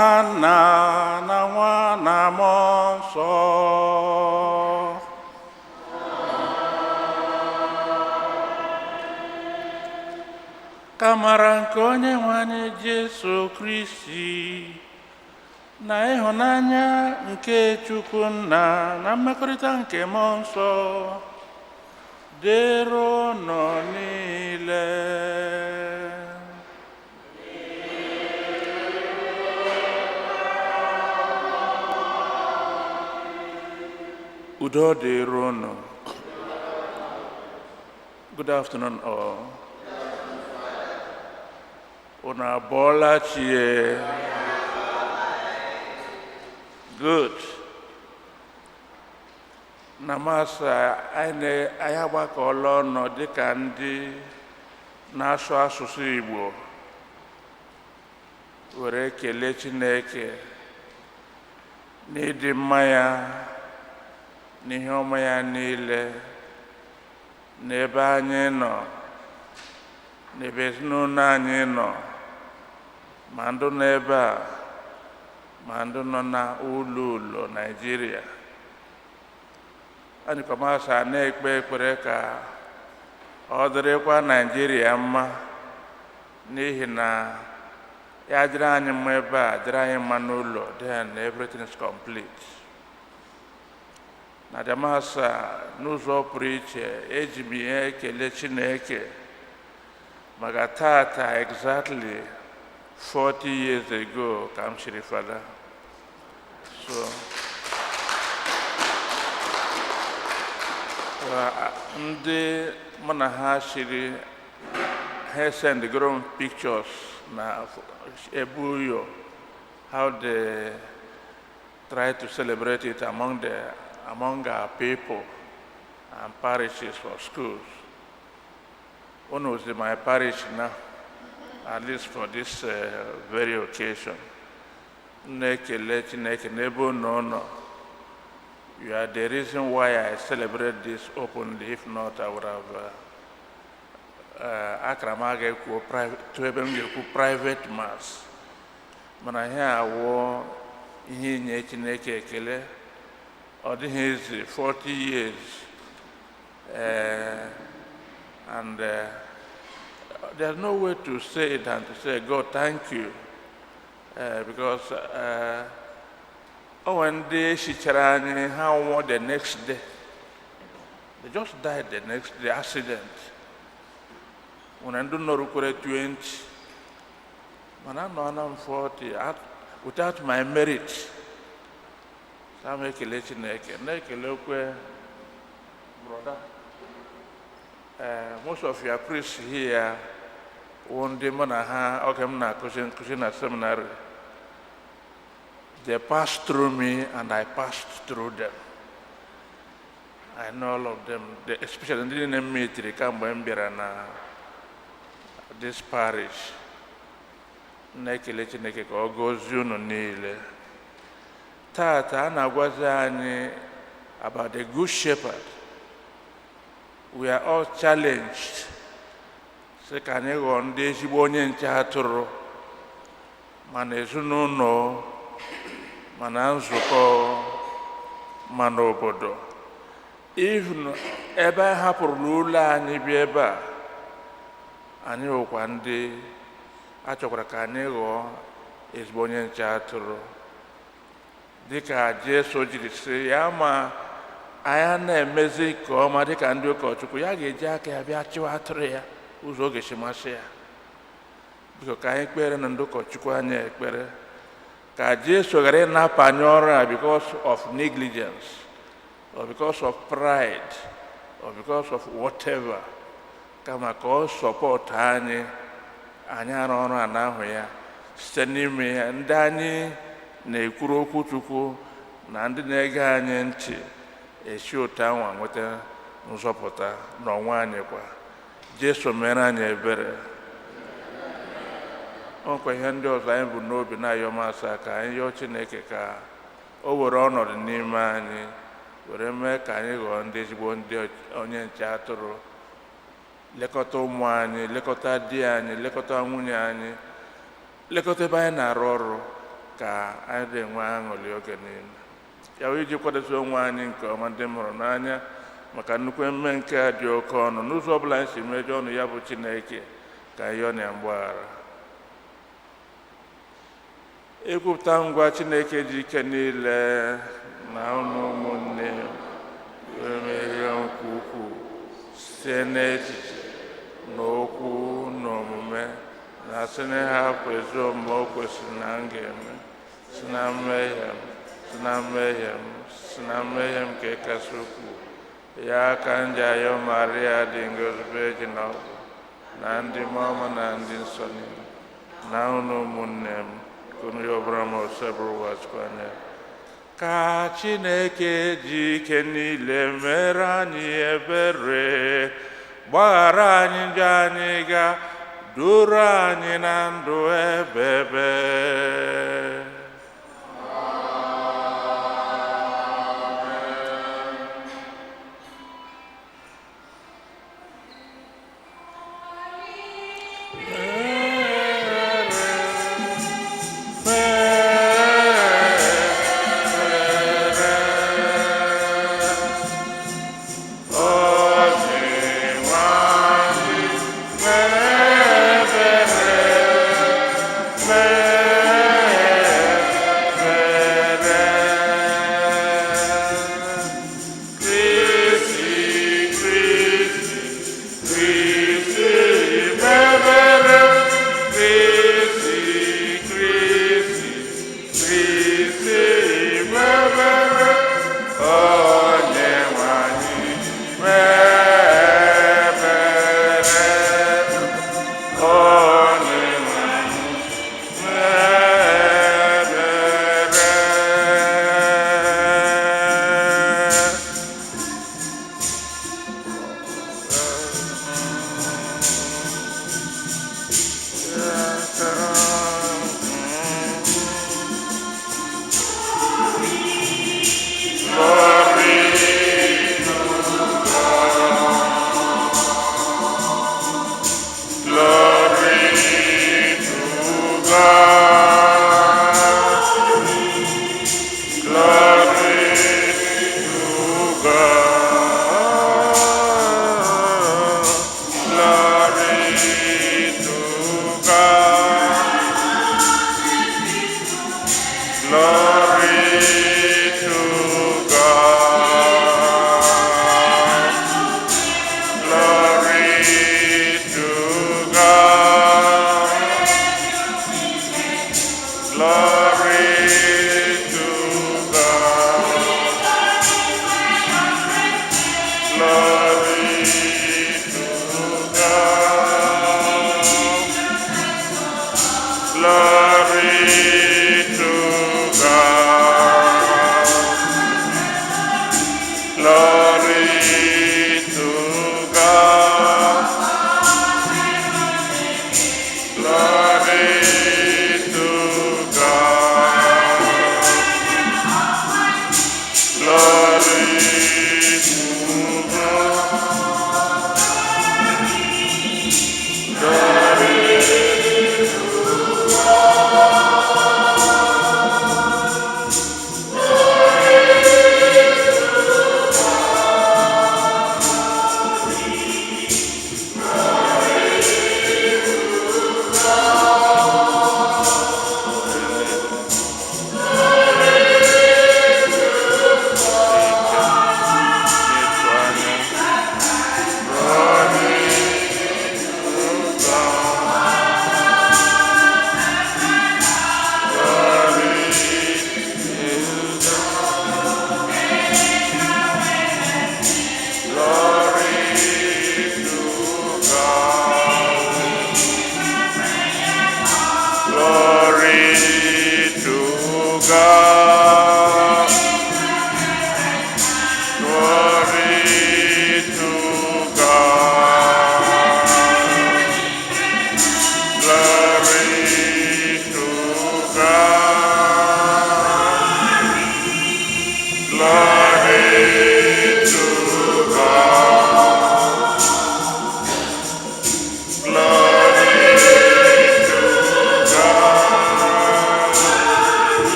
N'aha Nna na Nwa na Mmụọ Nsọ. Ka amara nke Onye nwe anyị Jesu Kristi na ịhụnanya nke Chukwu Nna na mmekọrịta nke Mmụọ Nsọ dịrị unu niile. Udo dịrị unu. Good afternoon, all. Unu abọọla chi e? Good. Na Mass anyị agbakọọla ọnụ dịka ndị na-asụ asụsụ Igbo were kelee Chineke n'ịdị mma ya, n'ihe ọma ya niile n'ebe anyị nọ, n'ebe ezinụlọ anyị nọ, ma ndị nọ ebe a, ma ndị nọ na ụlọ ụlọ Naịjirịa. Anyị kwa Mass a na-ekpe ekpere ka ọ dịrịkwa Naịjirịa mma, n'ihi na ya dịrị anyị mma ebe a, dịrị anyị mma n'ụlọ, then everything is complete. Na Mass a, n'ụzọ pụrụ iche, eji m ihe ekele Chineke maka tata, exactly 40 years ago, ka m chiri fada. So ndị mụ na ha chiri, ha sendgoro m pictures na ebe Uyo, how they try to celebrate it among our people and parishes for schools. One was in my parish now, at least for this very occasion. Na-ekele Chineke n'ebe unu nọ. You are the reason why I celebrate this openly. If not, I would have akara m aga ekwu private to ebe m ga-ekwu private mass. Mana ihe a wụ ihe inye Chineke ekele. Ọ dịghị easy, 40 years. And there's no way to say it than to say, "God, thank you." Because o nwere ndị eshichara anyị, ha nwụọ the next day. They just died the next day, accident. Nwere ndị nọrukwere 20, mana anọ na m 40 without my merit. So m ekele Chineke, na-ekelekwe brother. Most of your priests here wụ ndị mụ na ha oge m na-akụzi nkụzi na seminary. They passed through me and I passed through them. I know all of them, especially ndị niile m meetiri kamgbe m bịara na this parish. Na-ekele Chineke ka ọ gọzie unu niile. Tata a na-agwazi anyị about the Good Shepherd. We are all challenged sị ka anyị ghọọ ndị ezigbo onye nche atụrụ, ma na ezinụlọ, ma na nzukọ, ma n'obodo. Even ebe anyị hapụrụ n'ụlọ anyị bịa ebe a, anyị wụkwa ndị a chọkwara ka anyị ghọọ ezigbo onye nche atụrụ, dịka Jesu jiri sị ya, ma anyị na-emezi nke ọma dịka ndị ụkọchukwu, ya ga-eji aka ya bịa chịwa atụrụ ya ụzọ ọ ga-esi masị ya. Biko, ka anyị kpere na ndị ụkọchukwu anyị ekpere ka Jesu ghara ịnapụ anyị ọrụ a because of negligence or because of pride or because of whatever, kama ka ọ support anyị, anyị arụ ọrụ a n'ahụ ya site n'ime ya, ndị anyị na-ekwuru okwu Chukwu na ndị na-ege anyị ntị esi otu anwa nweta nzọpụta n'onwe anyị kwa. Jesu mere anyị ebere. O nwekwa ihe ndị ọzọ anyị bụ n'obi na-ayọ Mass a, ka anyị yọọ Chineke ka o were ọnọdụ n'ime anyị were mee ka anyị ghọọ ndị ezigbo ndị onye nche atụrụ, lekọta ụmụ anyị, lekọta di anyị, lekọta nwunye anyị, lekọta ebe anyị na-arụ ọrụ, ka anyị ghọọ ndị ezigbo onye nche atụrụ. Ka anyị na-enwe aṅụrị oge niile ya wee iji kwadosi onwe anyị nke ọma, ndị m hụrụ n'anya, maka nnukwu emume nke a dị oke ọnụ. N'ụzọ ọbụla anyị si mejọ ọnụ ya bụ Chineke, ka anyị yọọ na ya mgbaghara. Ekwupụta ngwa Chineke ji ike niile na unu ụmụnne wee merie nke ukwuu site n'echiche na okwu na omume na sị na ịhapụ ezi omume o kwesịrị na m ga-eme, si na mmehie m, si na mmehie m, si na mmehie m nke kasị ukwuu. Ya ka m ji ayọ Maria dị ngọzi, Virgin ọbụ na ndị mmụọ ọma na ndị nsọ niile na unu ụmụnne m, ka unu yọbara m Osebụrụwa anya, ka Chineke ji ike niile mere anyị ebere, gbaghara anyị njọ anyị, ga duru anyị na ndụ ebebe.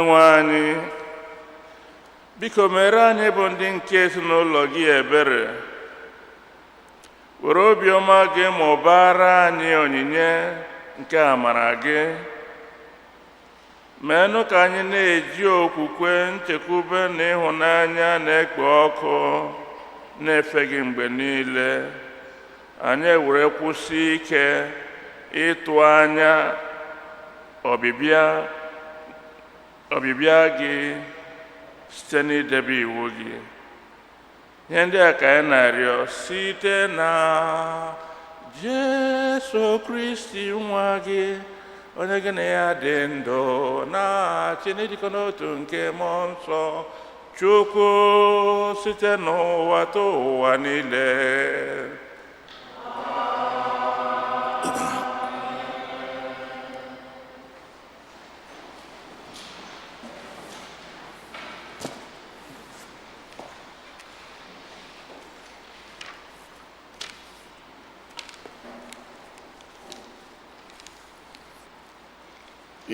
Onyenwe anyị, biko mere anyị bụ ndị nke ezinụlọ gị ebere. Were obiọma gị mụbara anyị onyinye nke amara gị. Meenụ ka anyị na-eji okwukwe, nchekwube na ịhụnanya na-ekpo ọkụ na-efe gị mgbe niile. Anyị ewere kwụsị ike ịtụ anya ọbịbịa gị site n'idebe iwu gị. Ihe ndị a ka anyị na-arịọ site na Jesu Kristi nwa gị, onye gị na ya dị ndụ na-achị n'ịdịkọ n'otu nke Mmụọ Nsọ, Chukwu, site n'ụwa to ụwa niile.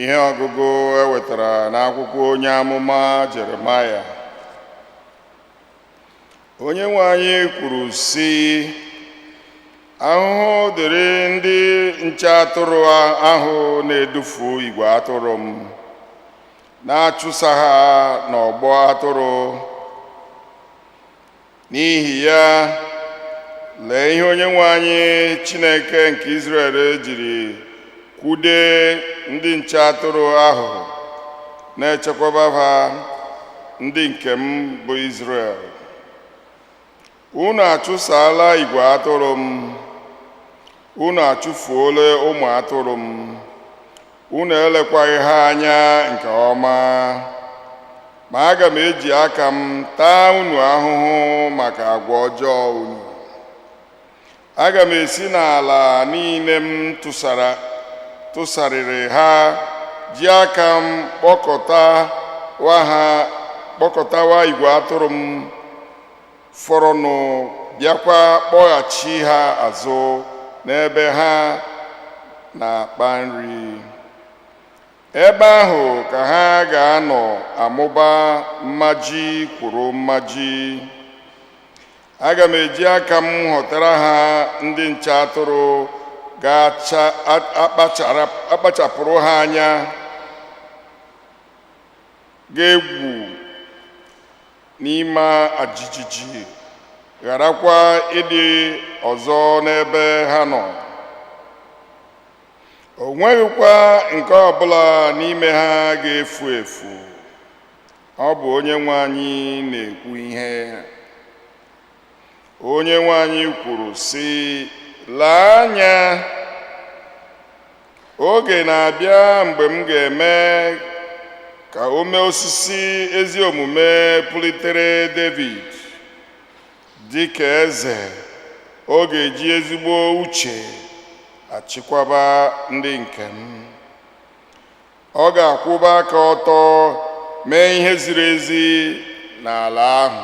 Ihe ọgụgụ e wetara n'akwụkwọ onye amụma Jeremaya. Onye nwe anyị kwuru sị, ahụhụ dịrị ndị nche atụrụ ahụ na-edufu igwe atụrụ m, na-achụsa ha n'ọgbọ atụrụ. N'ihi ya, lee ihe onye nwe anyị Chineke nke Izrel jiri kwude ndị nche atụrụ ahụ na-echekwaba ha, ndị nke m bụ Izrel. Unu achụsala igwe atụrụ m, unu achụfuola ụmụ atụrụ m, unu elekwaghị ha anya nke ọma. Ma aga m eji aka m taa unu ahụhụ maka agwa ọjọọ unu. Aga m esi n'ala niile m tụsarịrị ha ji aka m kpọkọtawa igwe atụrụ m fọrọnụ, bịakwa kpọghachi ha azụ n'ebe ha na-akpa nri. Ebe ahụ ka ha ga-anọ amụba mmaji kwuru mmaji. Aga m eji aka m họtara ha ndị nche atụrụ ga-akpachapụrụ ha anya, ga-egwu n'ime ajijiji, gharakwa ịdị ọzọ n'ebe ha nọ. O nweghịkwa nke ọbụla n'ime ha ga-efu efu. Ọ bụ onye nwe anyị na-ekwu ihe. Onye nwe anyị kwuru sị, lee anya, oge na-abịa mgbe m ga-eme ka ome osisi ezi omume pulitere David dị ka eze. Ọ ga-eji ezigbo uche achịkwaba ndị nke m. Ọ ga-akwụba aka ọtọ mee ihe ziri ezi n'ala ahụ.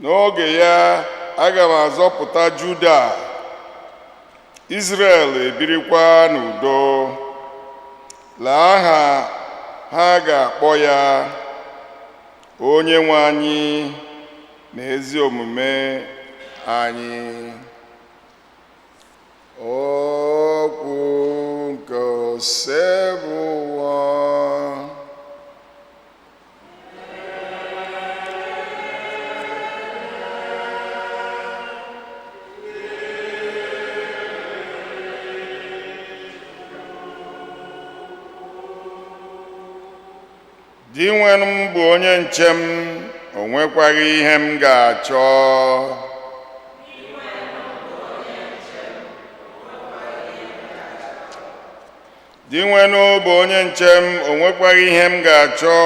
N'oge ya, aga m azọpụta Juda, Izrel ebirikwa n'udo. Lee aha ha ga-akpọ ya, onye nwe anyị na ezi omume anyị. Okwu nke Osebụwa. Dinwenụ m bụ onye nche m, o nwekwaghị ihe m ga-achọ. Dinwenụ bụ onye nche m, o nwekwaghị ihe m ga-achọ.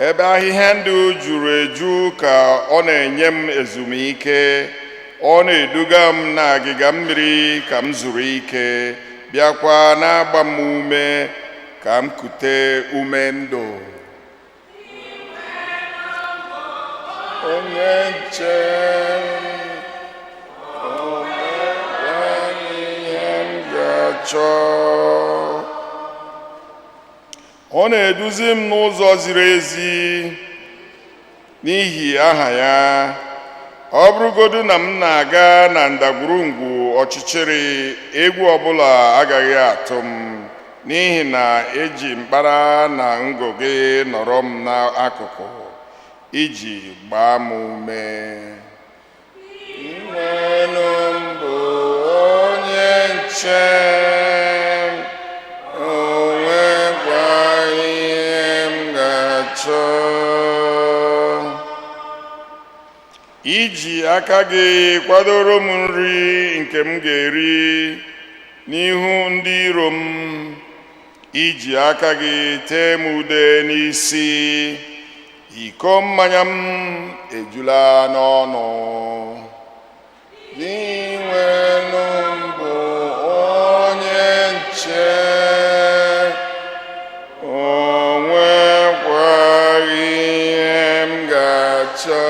Ebe ahịhịa ndụ juru eju ka ọ na-enye m ezumike. Ọ na-eduga m n'agịga mmiri ka m zuru ike, bịakwa na-agba m ume ka m kute ume ndụ. Onye nche m, o nwekwaghị ihe m ga-achọ. Ọ na-eduzi m n'ụzọ ziri ezi n'ihi aha ya. Ọ bụrụgodu na m na-aga na ndagwurugwu ọchịchịrị, egwu ọbụla agaghị atụ m, n'ihi na eji mkpara na ngụ gị nọrọ m n'akụkụ iji gbaa m ume. Inwenụ m bụ onye nche m, o nwekwaghị ihe m ga-achọ. Iji aka gị kwadoro m nri nke m ga-eri n'ihu ndị iro m. Iji aka gị tee m ude n'isi, iko mmanya m ejula n'ọnụ. Dinwenụ m bụ onye nche, o nwekwaghị ihe m ga-achọ.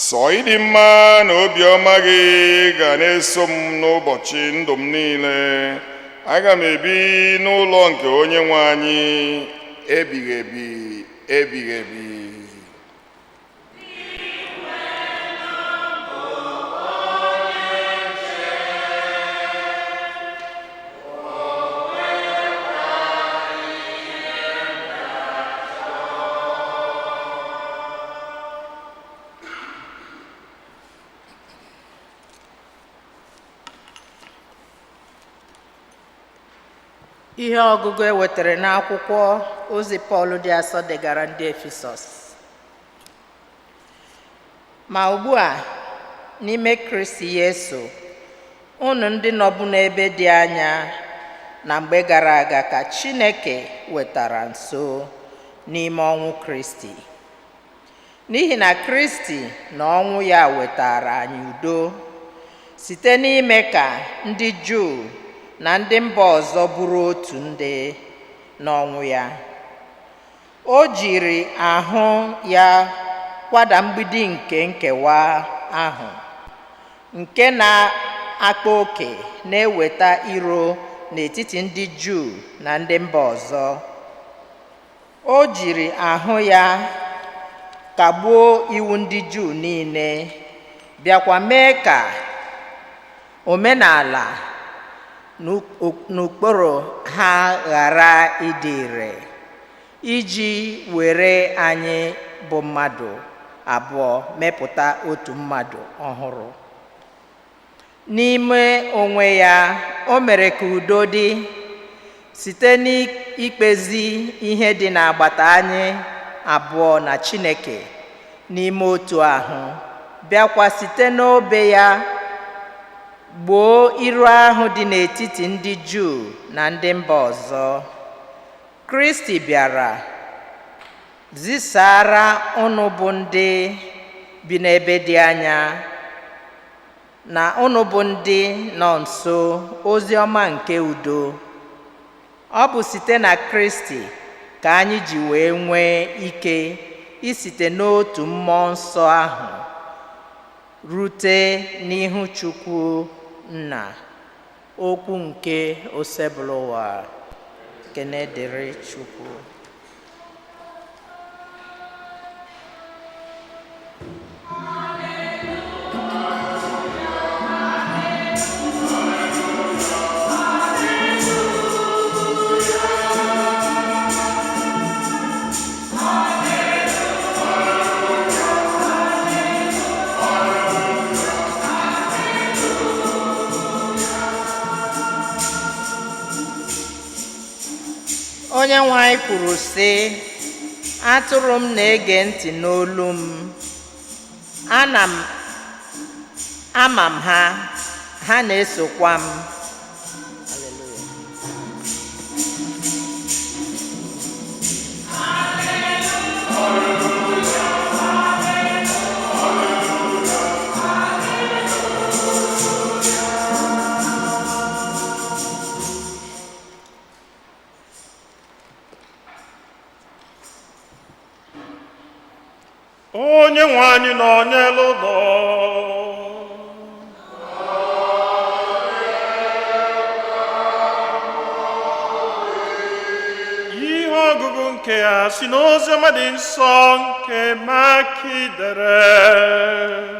Sọ ịdị mma na obiọma gị ga na-eso m n'ụbọchị ndụ m niile. Aga m ebi n'ụlọ nke onye nwe anyị ebighị ebi ebighị ebi. Ihe ọgụgụ e wetara n'akwụkwọ ozi Pọl dị asọ degara ndị Efesọs. Ma ugbu a, n'ime Kristi Yesu, unu ndị nọbụ n'ebe dị anya na mgbe gara aga ka Chineke wetara nso n'ime ọnwụ Kristi. N'ihi na Kristi na ọnwụ ya wetara anyị udo site n'ime ka ndị Juu na ndị mba ọzọ bụrụ otu ndị n'ọnwụ ya. O jiri ahụ ya kwada mgbidi nke nkewa ahụ, nke na-akpa oke na-eweta iro n'etiti ndị Juu na ndị mba ọzọ. O jiri ahụ ya kagbuo iwu ndị Juu niile, bịakwa mee ka omenala n'ụkpụrụ ha ghara ịdị ire, iji were anyị bụ mmadụ abụọ mepụta otu mmadụ ọhụrụ. N'ime onwe ya, o mere ka udo dị site n'ikpezi ihe dị n'agbata anyị abụọ na Chineke n'ime otu ahụ, bịakwa site n'obe ya gboo iro ahụ dị n'etiti ndị Juu na ndị mba ọzọ. Kristi bịara zisara unu bụ ndị bi n'ebe dị anya na unu bụ ndị nọ nso ozi ọma nke udo. Ọ bụ site na Kristi ka anyị ji wee nwee ike isite n'otu mmụọ nsọ ahụ rute n'ihu Chukwu Nna. Okwu nke Osebụlụwa. Ekene dịrị Chukwu. Onye nwe anyị kwuru sị, atụrụ m na-ege ntị n'olu m, ana m ama m ha, ha na-esokwa m. Hallelujah. Onye nwe anyị nọ n'elu ụlọ. Nke a si n'oziọma dị nsọ nke Maki dere.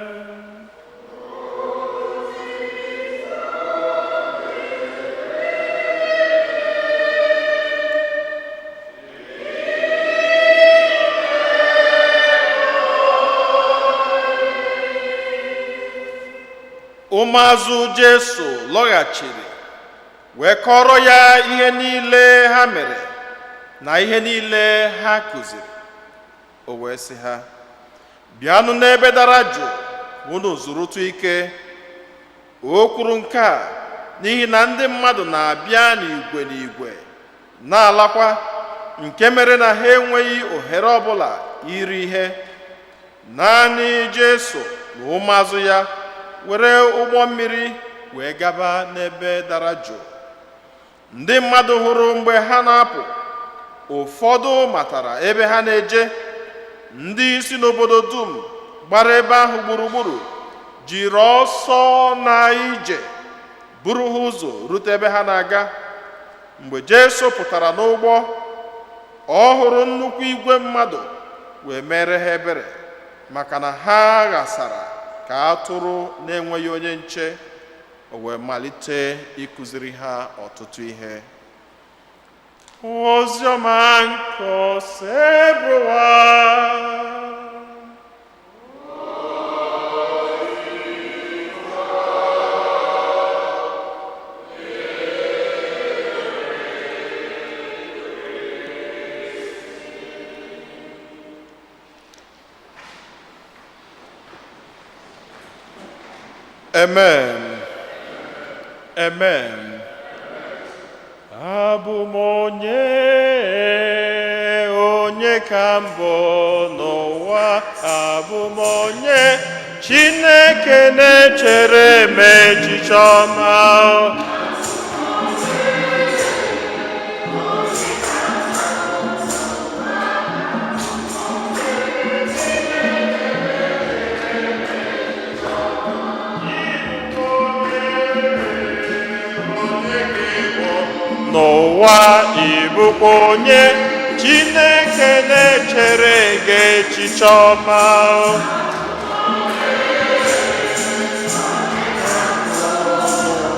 Ụmụazụ Jesu lọghachiri wee kọrọ ya ihe niile ha mere na ihe niile ha kụziri. O wee sị ha, bịanụ n'ebe dara jụụ ka unu zurutụ ike. O kwuru nke a n'ihi na ndị mmadụ na-abịa n'igwe n'igwe na-alakwa, nke mere na ha enweghị ohere ọbụla iri ihe. Naanị Jesu na ụmụazụ ya were ụgbọ mmiri wee gaba n'ebe dara jụụ. Ndị mmadụ hụrụ mgbe ha na-apụ, ụfọdụ matara ebe ha na-eje. Ndị si n'obodo dum gbara ebe ahụ gburugburu jiri ọsọ na ije buru ha ụzọ rute ebe ha na-aga. Mgbe Jesu pụtara n'ụgbọ, ọ hụrụ nnukwu igwe mmadụ wee mere ha ebere, maka na ha ghasara ka atụrụ na-enweghị onye nche. O wee malite ịkụziri ha ọtụtụ ihe. Oziọma nke Osebụwa. Amen. Amen. Abụ m onye, onye ka mbụ n'ụwa, abụ m onye Chineke na-echere m echiche ọma. N'ụwa ịbụkwa onye Chineke na-echere gị echiche ọma.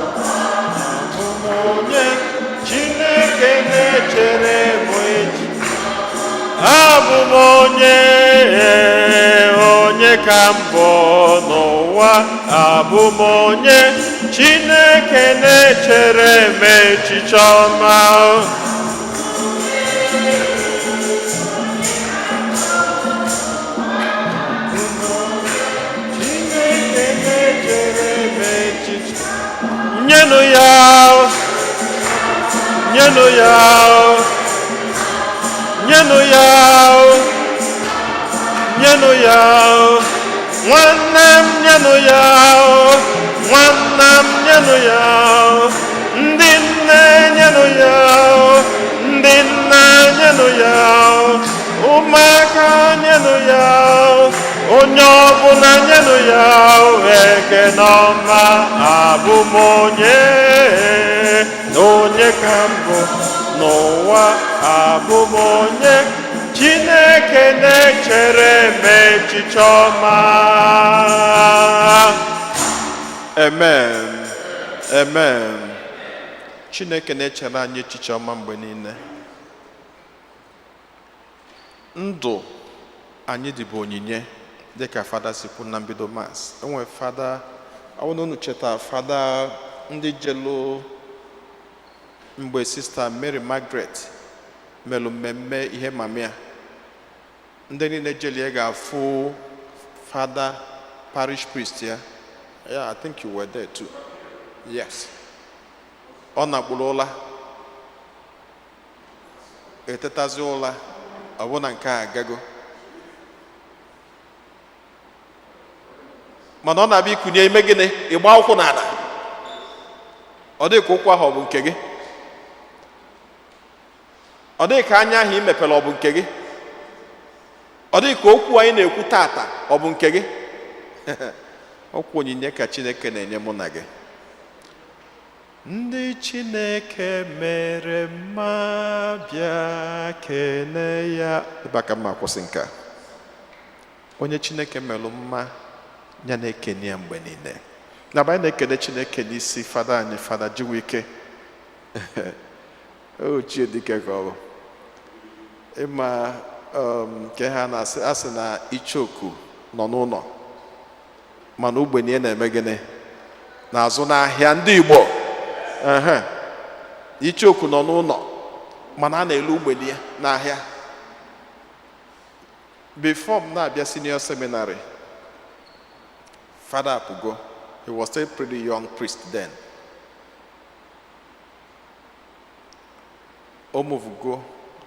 Abụ m onye Chineke na-echere m echiche. Abụ m onye, onye ka mbụ n'ụwa, abụ m onye Chineke na-echere m echiche ọma. Chineke na-echere m echiche. Nyenụ ya, nyenụ ya, nyenụ ya, nyenụ ya, nwanne m, nyenụ ya, nwanna m, nyenụ ya, ndị nne, nyenụ ya, ndị nna, nyenụ ya, ụmụaka, nyenụ ya, onye ọbụla, nyenụ ya ekene ọma. Abụ m onye, onye ka mbụ n'ụwa, abụ m onye Chineke na-echere m echiche ọma. Amen. Amen. Chineke na-echere anyị echiche ọma mgbe niile. Ndụ anyị dị bụ onyinye, dịka Fada si kwu na mbido Mass. Enwe Fada, ọ bụrụ na unu cheta Fada ndị jelu mgbe Sista Mary Margaret melụ mmemme ihe mamia, ndị niile jelie ga-afụ Fada parish priest ya. Yeah, I think you were there too. Yes, ọ nakpuru ụla, etetazi ụla, ọ bụ na nke a agago, mana ọ na-abịa ikunye ime gịnị, ịgba ụkwụ n'ala, ọ dị ka ụkwụ ahụ ọ bụ nke gị, ọ dị ka anya ahụ ị mepere ọ bụ nke gị, ọ dị ka okwu anyị na-ekwu tata ọ bụ nke gị. Okwu onyinye ka Chineke na-enye mụ na gị. Ndị Chineke mere mma, bịa kene ya. Ebe a ka mma akwụsị nke a. Onye Chineke melụ mma ya na-ekene ya mgbe niile. Na mgbe anyị na-ekene Chineke n'isi fada anyị, Fada Jiwike, ochie dike ka ọ bụ ịma nke ha na-asị, asị na ichoku nọ n'ụlọ, mana ogbenye na-eme gịnị n'azụ n'ahịa. Ndị Igbo ehe, ichoku nọ n'ụlọ, mana a na-elu ogbenye n'ahịa. Before m na-abịa senior seminary, Father apụgo. He was still pretty young priest then. O move-go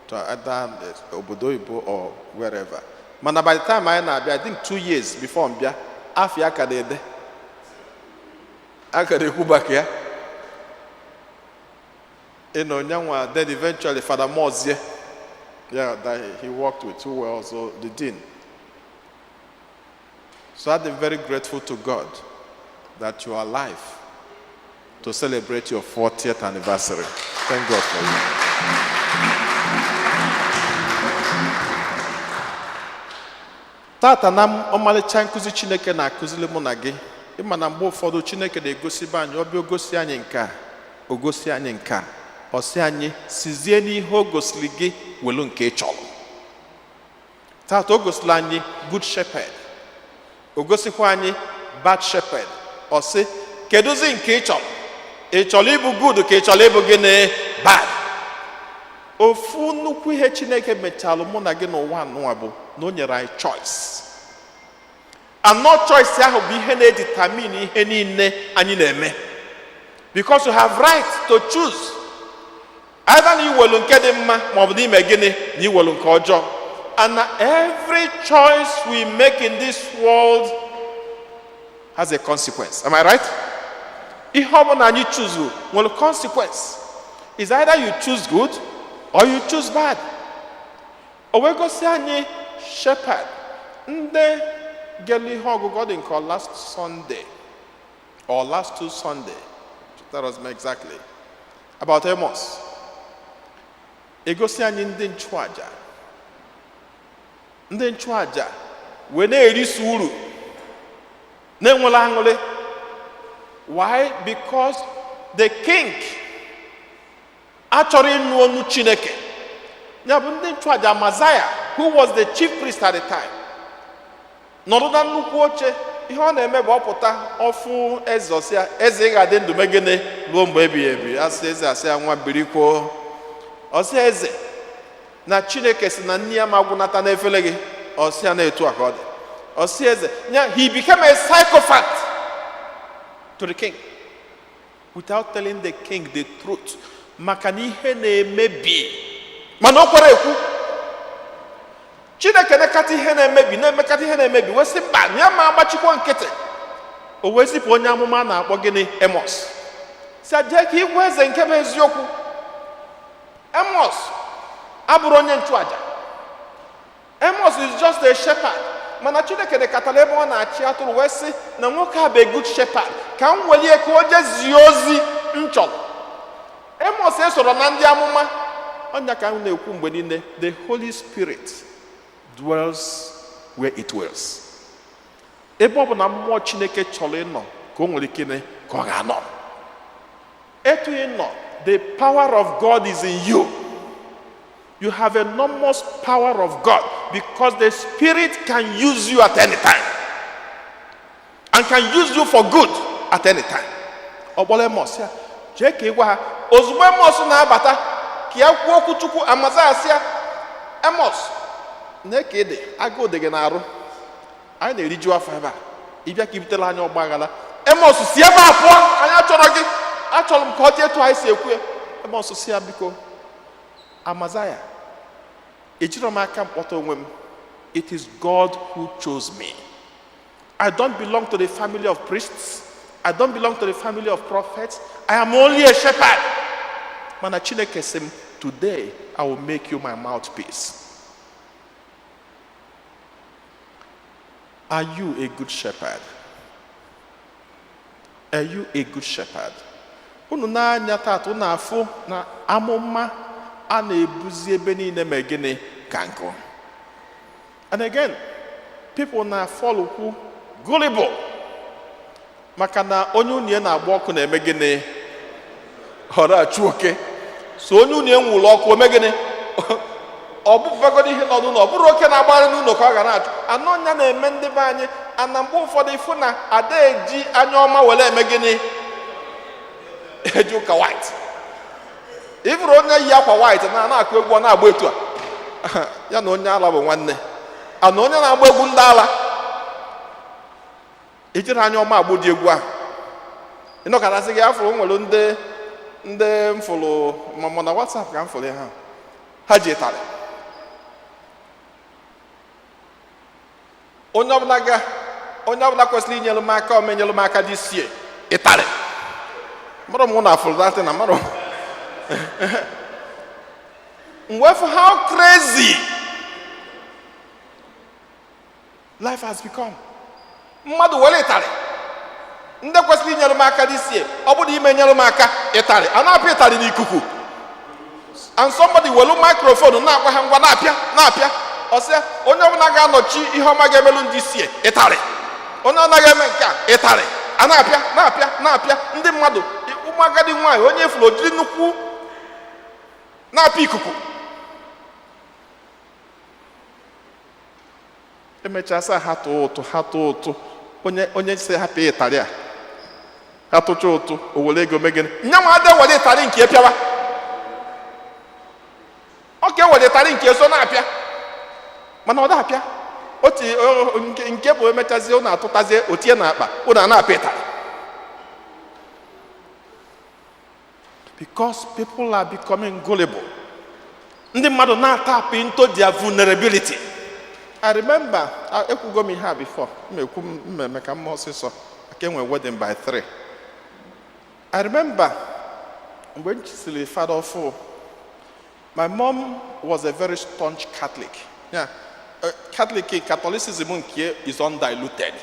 to either obodo oyibo or wherever, mana by the time anyị na-abịa, I think 2 years before m bịa, afọ ya ka na-ede, a ka na-ekwu maka ya ịnọ nyanwa. Then eventually Father Mozie, yeah, that he worked with, who were also the dean. So I'm very grateful to God that you are alive to celebrate your 40th anniversary. Thank God for you. Tata na ọmalịcha nkụzi Chineke na-akụziri mụ na gị, ịma na mgbe ụfọdụ Chineke na-egosibe anyị, ọbịa ogosi anyị nke a, o gosi anyị nke a, ọ sị anyị sizie n'ihe o gosiri gị welu nke ị chọrọ. Tata o gosiri anyị good shepherd, o gosikwa anyị bad shepherd. Ọ sị, kedụzi nke ị chọrọ? Ị chọrọ ịbụ good ka ị chọrọ ịbụ gịnị, bad? Ofu nnukwu ihe Chineke mechalụ mụ na gị n'ụwa anụnwa bụ na o nyere anyị choice. Anọ choice ahụ bụ ihe na-edetermine ihe niile anyị na-eme, because you have right to choose either na iwelu nke dị mma maọbụ na ime gịnị, na iwelu nke ọjọọ. And na every choice we make in this world has a consequence. Am I right? Ihe ọbụla anyị choose nwere consequence. Is either you choose good or you choose bad. O wee gosi anyị shepherd. Ndị gelu ihe ọgụgụ, ọ dị nke last Sunday or last two Sunday, that was me exactly about Amos, egosi anyị ndị nchụaja. Ndị nchụaja wee na-erisi uru, na-enwela aṅụrị. Why? Because the king achọrọ ịnụ ọnụ Chineke. Ya bụ ndị nchụaja, Amazaya, who was the chief priest at the time, nọdụ na nnukwu oche. Ihe ọ na-eme bụ ọpụta ọfụ eze, ọsịa, "Eze, ị ga-adị ndụ megịnị ruo mgbe ebighị ebi." Asị eze, asị ya, "Nwa, birikwuo." Ọsịa eze na Chineke si na nne ya ma gwụnata n'efere gị. Ọsịa na-etu a ka ọ dị. Ọsịa eze ya, he became a sycophant to the king without telling the king the truth, maka na ihe na-emebi, mana o kwere ekwu. Chineke na-ekata ihe na-emebi, na-emekata ihe na-emebi, wee sị mba, na ya ma agbachikwa nkịtị. O wee zipụ onye amụma a na-akpọ gịnị, Emos, si jee ka igwe eze nke bụ eziokwu. Emos abụrụ onye nchụaja. Emos is just a shepherd, mana Chineke dịkatara ebe ọ na-achị atụrụ wee sị na nwoke a bụ a good shepherd, ka m welie ka o jezie ozi m chọrọ. Emos esoro na ndị amụma. Ọnya ka m na-ekwu mgbe niile, the Holy Spirit dwells where it wills. Ebe ọ bụ na mmụọ Chineke chọrọ ịnọ ka o nwere ike ime ka ọ ga-anọ. Etu ị nọ, the power of God is in you. You have enormous power of God because the Spirit can use you at any time and can use you for good at any time. Ọ kpọrọ Emos ya, jee ka ị gwa ha. Ozugbo Emos na-abata ka ya kwuo okwu Chukwu, Amazaya sị ya, "Emos, nee ka ị dị, agụụ dị gị n'arụ, anyị na-eriju afọ ebe a, ịbịa ka i butere anyị ọgba aghara. Emos, si ebe a pụọ, anyị achọrọ gị, achọrọ m ka ọ dị etu anyị si ekwu ya." Emos si ya, "Biko, Amazaya, ejiro m aka mkpọta onwe m. It is God who chose me. I don't belong to the family of priests. I don't belong to the family of prophets. I am only a shepherd, mana Chineke sị m, 'Today I will make you my mouthpiece.'" Are you a good shepherd? Are you a good shepherd? Unu n'anya tata, unu afụ na amụma a na-ebuzi ebe niile. Ma gịnị ka nkụ? And again, people na-afọlụkwu gullible, maka na onye unye na-agba ọkụ na-eme gịnị? Họrọ achụ oke. So onye unye nwụrụ ọkụ, ome gịnị? Ọ bụbagodo ihe nọ n'ụlọ, ọ bụrụ oke na-agbagharị n'ụlọ ka ọ ga na-achụ anụ ọnya na-eme. Ndị be anyị ana mgbe ụfọdụ ịfụ na ada eji anya ọma were eme gịnị? Eji ụka white. Ịfụrụ onye yi akwa white na na-akụ egwu, ọ na-agba etu a, ya na onye ala bụ nwanne. Ana onye na-agba egwu ndị ala ejiri anya ọma agbụ dị egwu ahụ ịnọkọtasị gị afọ. Nwere ndị mfụrụ ma na WhatsApp ka m fụrụ ha, ha ji ịtarị onye ọbụla ga onye ọbụla kwesịrị inyere m aka, o menyere m aka dị sie ịtarị mmadụ mụ na afụrụ datị na mmadụ mgbe fụ. How crazy life has become! Mmadụ were ịtarị ndị kwesịrị inyere m aka dị sie, ọ bụrụ ime nyere m aka, ịtarị a na-apịa ịtarị n'ikuku, and somebody welu microphone na-agwa ha, ngwa, na-apịa, na-apịa. Ọsịa onye ọbụla ga-anọchi ihe ọma ga-emelu ndị sie ịtarị, onye ọ naghị eme nke a, ịtarị a na-apịa, na-apịa, na-apịa ndị mmadụ. Ụmụ agadi nwaanyị, onye efuru ojiri nnukwu na-apịa ikuku. Emechaa sị ha tụọ ụtụ, ha tụọ ụtụ. Onye si hapụ ịtarị a, ha tụcha ụtụ, o were ego mee gịnị? Nya ma ada were ịtarị nke pịawa, ọ ka ewere ịtarị nke so na-apịa, mana ọ da-apịa otu nke bụ emechazie, ụnụ atụtazie otie na akpa, ụnụ a na-apịa ịtarị, because people are becoming gullible. Ndị mmadụ na-atap into their vulnerability. I remember, ekwugo m ihe a before, m ekwu mmemme ka mma ọsịsọ maka enwe wedding by 3. I remember mgbe m chisiri fada ọfụ, my mom was a very staunch Catholic. Yeah. Catholic Catholicism nke is undiluted,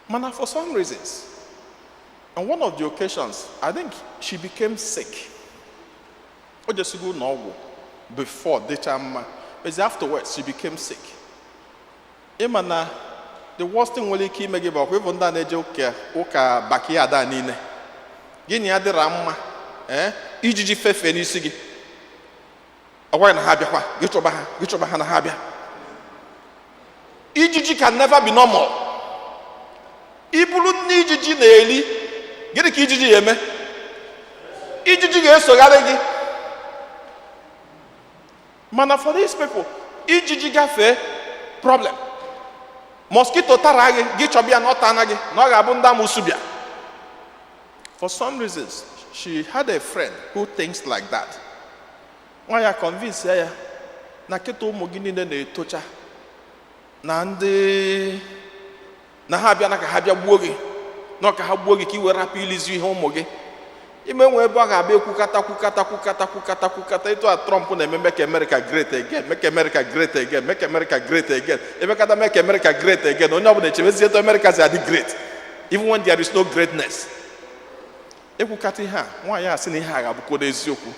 mana for some reasons, on one of the occasions, I think she became sick. O jesigo ụlọ ọgwụ before, dịcha mma, but afterwards she became sick. Ịma na the worst thing nwere ike ime gị bụ ọkwa ịbụ ndị a na-eje ụka backyard a niile gị na ya dịra mma, ee, ijiji fefee n'isi gị, ọ gwaghị na ha bịakwa gị chọba ha, gị chọba ha na ha bịa. Ijiji can never be normal. Iburu nne ijiji na-eri, gịnị ka ijiji ya eme? Ijiji ga-esogharị gị. Mana for these people, ijiji gafee, problem. Mosquito tara gị, gị chọba ya na ọ tana gị, na ọ ga-abụ ndị amụsụ bịa. For some reasons, she had a friend who thinks like that. Nwa ya convince ya na kịta ụmụ gị niile na-etocha na ndị na ha abịa na ka ha bịa gbuo gị, na ọ ka ha gbuo gị ka ị were rapụ ilizi ihe ụmụ gị ime. Nwe ebe ọ ga-abịa ekwukata, kwukata, kwukata, kwukata, kwukata. Etu a Trump na-eme, "Make America great again, make America great again, make America great again," emekata "Make America great again," onye ọbụla echebezi etu America si adị great even when there is no greatness. Ekwukata ihe a, nwaanyị a sị na ihe a ga-abụkwa n'eziokwu.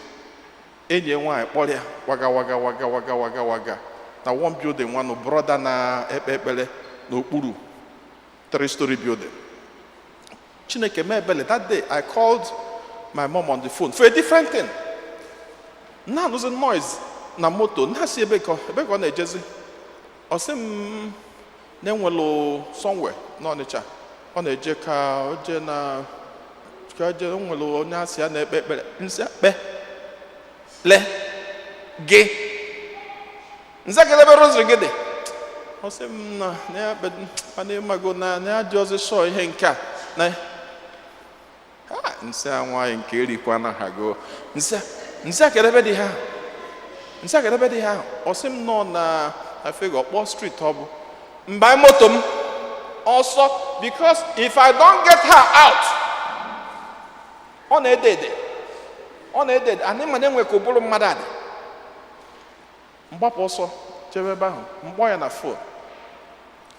Enyi ya nwaanyị kpọrọ ya waga waga waga waga waga waga na one building, nwanụ brother na-ekpe ekpere n'okpuru three story building. Chineke mee ebele, that day I called my mom on the phone for a different thing, na-anụzi noise na moto, na-asị ebe ka ọ na-ejezi. Ọ sị m na-enwelu somewhere n'Ọnịcha ọ na-eje, ka o jee na ka o jee nwere onye asị ya na-ekpe ekpere. Nsị kpe le gị nze kedụ ebe rosary gị dị? Ọ sị m na ya mana ịmago na ya dị ọzọ sọ ihe nke a na ha. Nsị a nwaanyị nke erikwa na ha go. Nsị a kedụ ebe dị ha? Nsị a kedụ ebe dị ha? Ọ sị m nọ na fego ọkpọ street. Ọ bụ mba moto m ọsọ, because if I don't get her out, ọ na-ede ede, ọ na-ede ede anyị, mana enwe ka ụbụrụ mmadụ adị. Mgbapụ ọsọ chebe ebe ahụ, mkpọ ya na phone,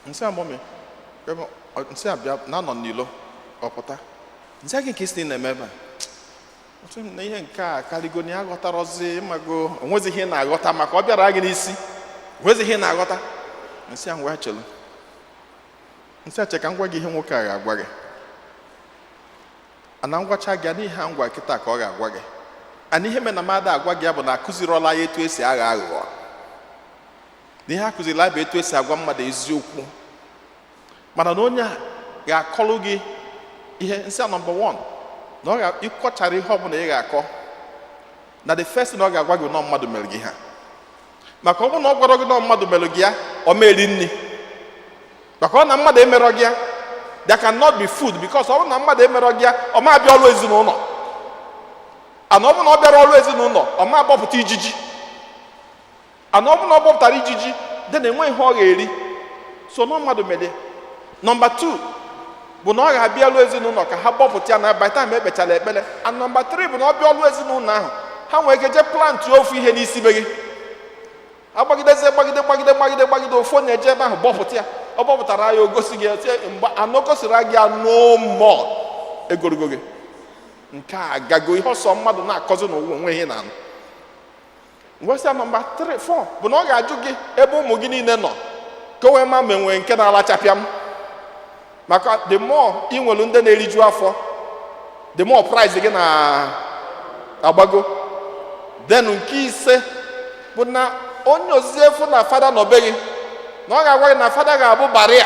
nsị a, "Mommy," nsị a, "Bịa na anọ n'ilo." Ọpụta. Nsị gị nke isi na-eme ebe a. Ọ sị m na ihe nke a karịgo na ya ghọtarọzi ịmago onwezi ihe ị na-aghọta maka ọ bịara gị n'isi onwezi ihe ị na-aghọta. Nsị ahụ wee chelu. Nsị ache ka m gwa gị ihe nwoke a ga-agwa gị. Ana ngwacha gị n'ihe a ngwa kịta ka ọ ga-agwa gị. Ana ihe mere na mmadụ agwa gị ya bụ na akụzirọla ya etu esi aghọ aghụghọ. Na ihe akụzirila bụ etu esi agwa mmadụ eziokwu. Mana na onye a ga-akọlụ gị ihe nsị a nọmba 1 na ọ ga-ịkọchara ihe ọbụla ị ga-akọ na the first thing ọ ga-agwa gị nọ mmadụ mere gị ha. Maka ọ bụrụ na ọ gwara gị nọ mmadụ mere gị ya, ọ ma eri nri. Maka ọ na mmadụ emerọ gị ya, there cannot be food because ọ bụrụ na mmadụ emerọ gị ya, ọ ma abịa ọrụ ezinụlọ. Ana ọ bụrụ na ọ bịara ọrụ ezinụlọ, ọ ma agbọpụta ijiji. Ana ọ bụrụ na ọ gbọpụtara ijiji, then enwe ihe ọ ga-eri. So nọ mmadụ mere. Nọmba 2 bụ na ọ ga-abịa ọrụ ezinụlọ ka ha gbọpụta ya na by time ekpechara ekpere. And nọmba 3 bụ na ọ bịa ọrụ ezinụlọ ahụ, ha nwere ike jee plant ofu ihe n'isi be gị. Agbagidezie gbagide gbagide gbagide gbagide ofu onye eje ebe ahụ gbọpụta ya. Ọ gbọpụtara ya o gosi gị ya, mgbe anọ gosiri gị ya no more egorogo gị. Nke a agago ihe ọsọ mmadụ na-akọzi n'ụwa onwe ihe na-anụ. Ngwesịa nọmba 3 4 bụ na ọ ga-ajụ gị ebe ụmụ gị niile nọ ka o wee ma ma enwee nke na-alachapịa m. Maka the more ị nwere ndị na-eriju afọ, the more price gị na-agbago. Then nke ise bụ na onye ozizi efu na fada nọ be gị na ọ ga-agwa gị na fada ga-abụ baria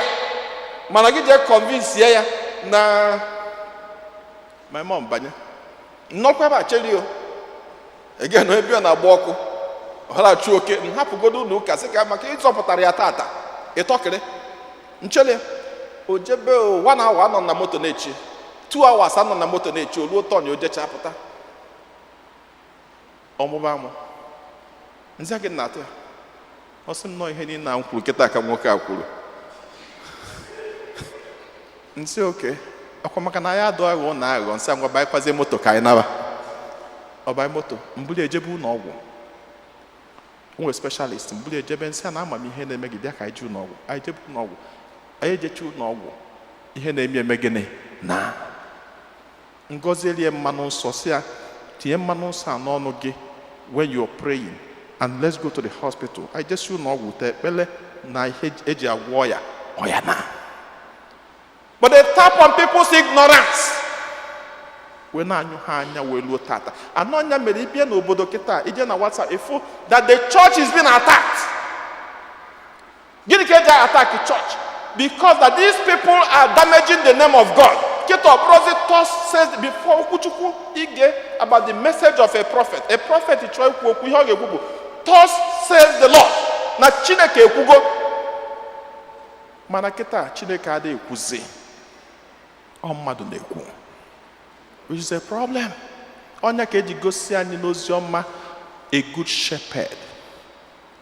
mana gị jee convince ya na my mom banye nnọkwa ebe a cheri o again ebe ọ na-agba ọkụ ọ na-achụ oke m hapụgodo ụlọ ụka sị ka maka ịzọpụtara ya tata ịtọkịrị nchele o jebe o 1 hour anọ na moto na-echi 2 hours anọ na moto na-echi o ruo tọn o jecha pụta ọmụba amụ nzi gị na-atụ ya ọ sị m nọọ ihe niile a m kwuru kịta ka nwoke a kwuru. Nsị oke ọkwa maka na ya adụ aghụghọ na aghụghọ nsị ngwa banyekwazie moto ka anyị naba. Ọ banye moto mbuli ejebe ụlọ ọgwụ nwere specialist mbuli ejebe nsị a na amamihe na-eme gị bịa ka anyị jee ụlọ ọgwụ. Anyị jebe ụlọ ọgwụ, anyị ejecha ụlọ ọgwụ ihe na-eme eme gịnị na ngozi elie mmanụ nsọ si ya tinye mmanụ nsọ a n'ọnụ gị when you are praying and let's go to the hospital. Anyị jesi ụlọ ọgwụ tee ekpele na ihe eji agwọ ya ọya na. But they tap on people's ignorance. We na-anyụ ha anya wee luo tata. Anọ anya mere ịbịa n'obodo kịta ije na WhatsApp ịfụ that the church is being attacked. Gịnị ka eji attack church? Because that these people are damaging the name of God. Kịta ọ bụrụzi thus says before okwuchukwu ige about the message of a prophet. A prophet chọọ ikwu okwu ihe ọ ga-ekwu bụ thus says the Lord. Na Chineke ekwugo. Mana kịta Chineke adịghị ekwuzi. Ọ mmadụ na-ekwu. Which is a problem. Ọnya ka eji gosi anyị n'ozi ọma a good shepherd.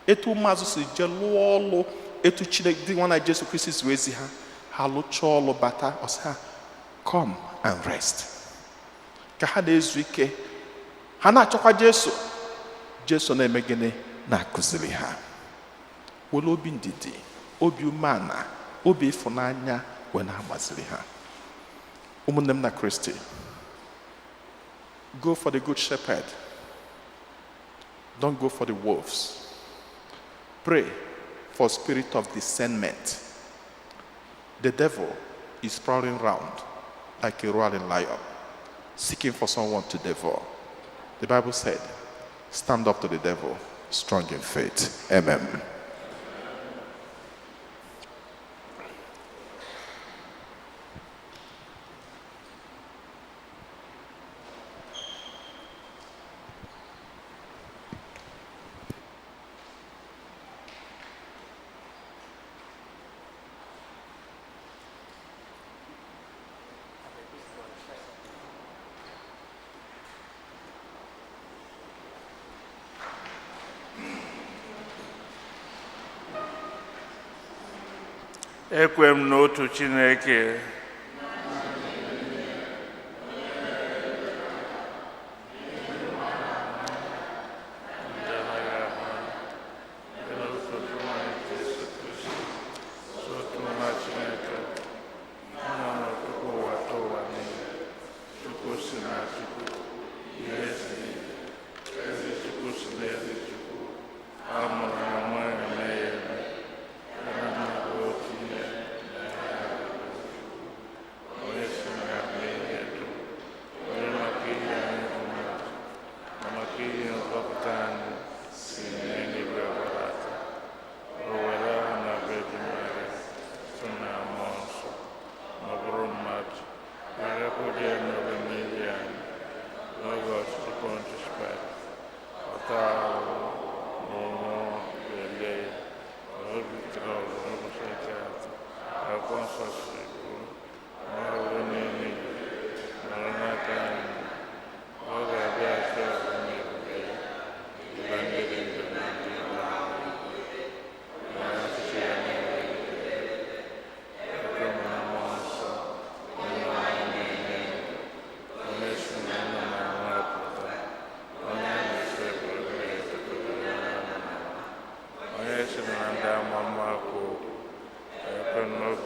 Etu ụmụazụ si jee lụọ ọlụ etu Chineke dị nwa na Jesu Kristi si wee zi ha, ha lụchaa ọlụ bata ọ sị ha come and rest. Ka ha na-ezu ike, ha na-achọkwa Jesu. Jesu na-eme gịnị? Na-akụziri ha. Were obi ndidi, obi umeala, obi ịfụnanya wee na-agbaziri ha. Ụmụnne m na Kristi, go for the good shepherd. Don't go for the wolves. Pray for spirit of discernment. The devil is prowling round like a roaring lion, seeking for someone to devour. The Bible said, stand up to the devil, strong in faith. Amen. Ekwe m n'otu Chineke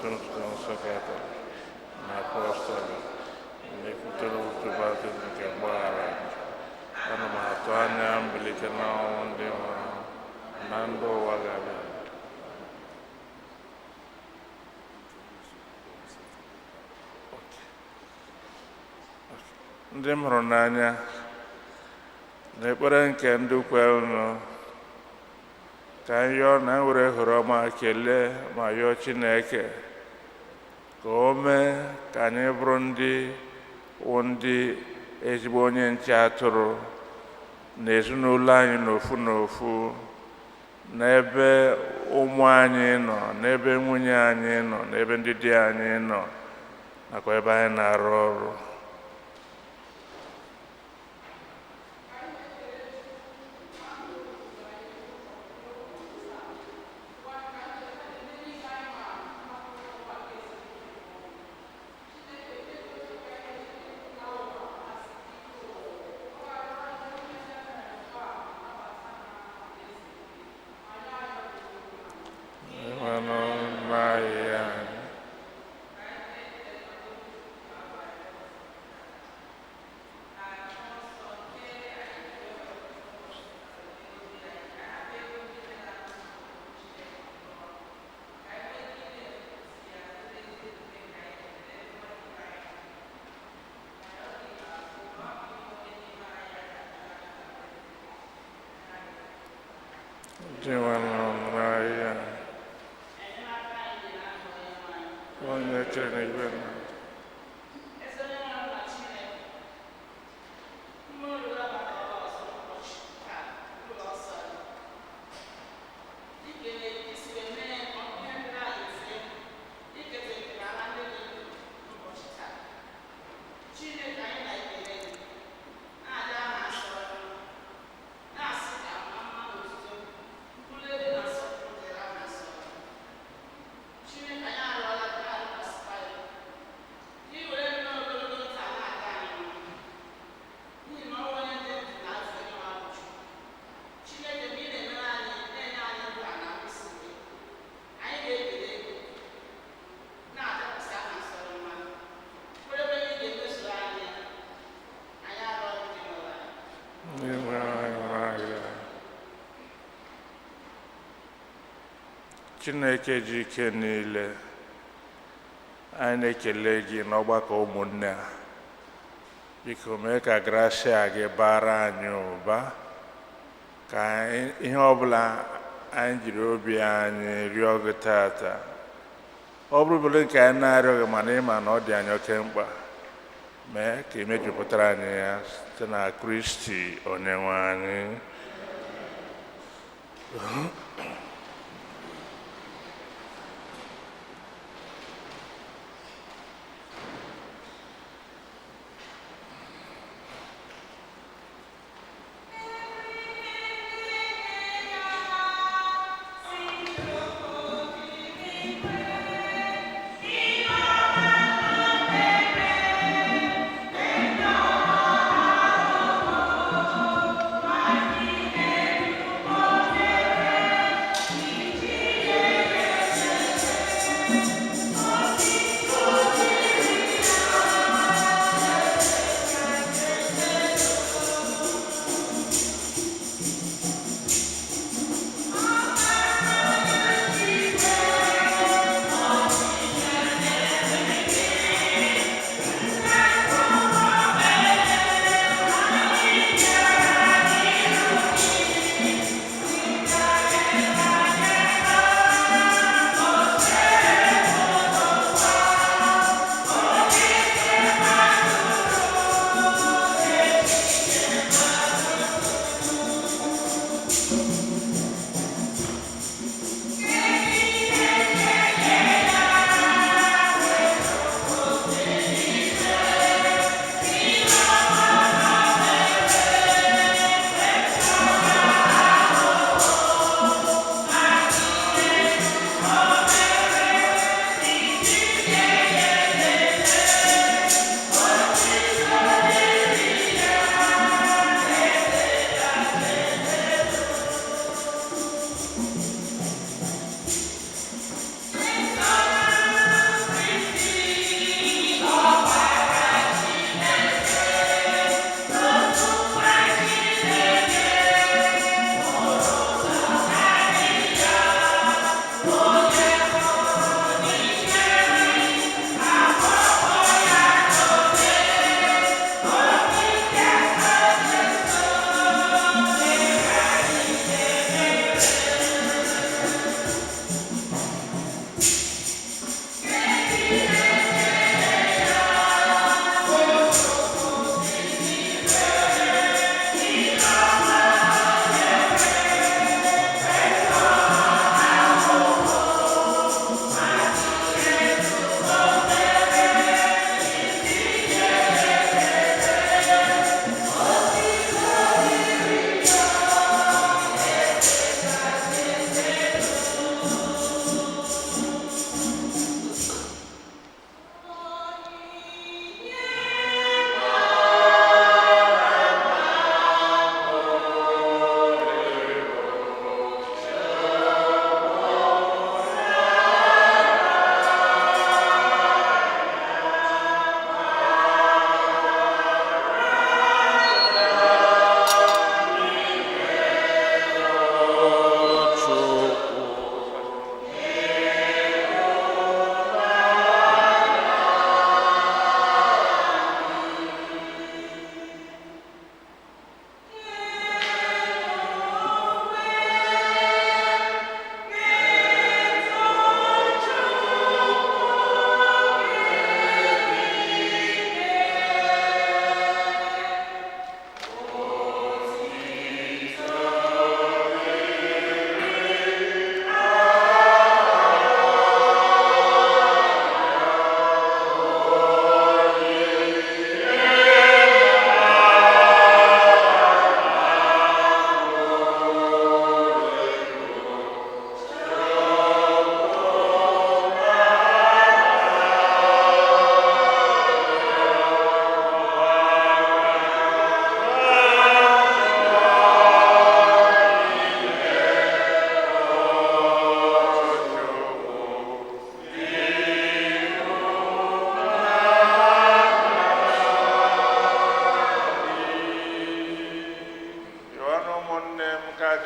N'otu nzukọ nsọ Katọlik na apọstọl, na-ekwutere otu baptizim nke mgbaghara njọ. Ana m atụ anya mbilite n'ọnwụ ndị nwụrụ anwụ na ndụ ụwa ga-abịa. Ndị m hụrụ n'anya, n'ekpere nke ndị kwerenụ, ka anyị yọọ na were ohere ọma kelee ma yọọ Chineke ka o mee ka anyị bụrụ ndị wụ ndị ezigbo onye nche atụrụ na ezinụlọ anyị n'ofu n'ofu, n'ebe ụmụ anyị nọ, n'ebe nwunye anyị nọ, n'ebe ndị di anyị nọ, nakwa ebe anyị na-arụ ọrụ. Mmanụ n'ahịa anyị. Dị mmanụ n'ahịa anyị. Onye kere n'igwe na ndị nwere anyị n'ahịa. Chineke ji ike niile, anyị na-ekele gị n'ọgbakọ ụmụnne a. Biko mee ka grasia gị bara anyị ụba, ka ihe ọbụla anyị jiri obi anyị rịọ gị tata, ọ bụrụbụla nke anyị na-arịọ gị mana ịma na ọ dị anyị oke mkpa, mee ka imejupụtara anyị ya site na Kristi Onyenwe anyị. Amen.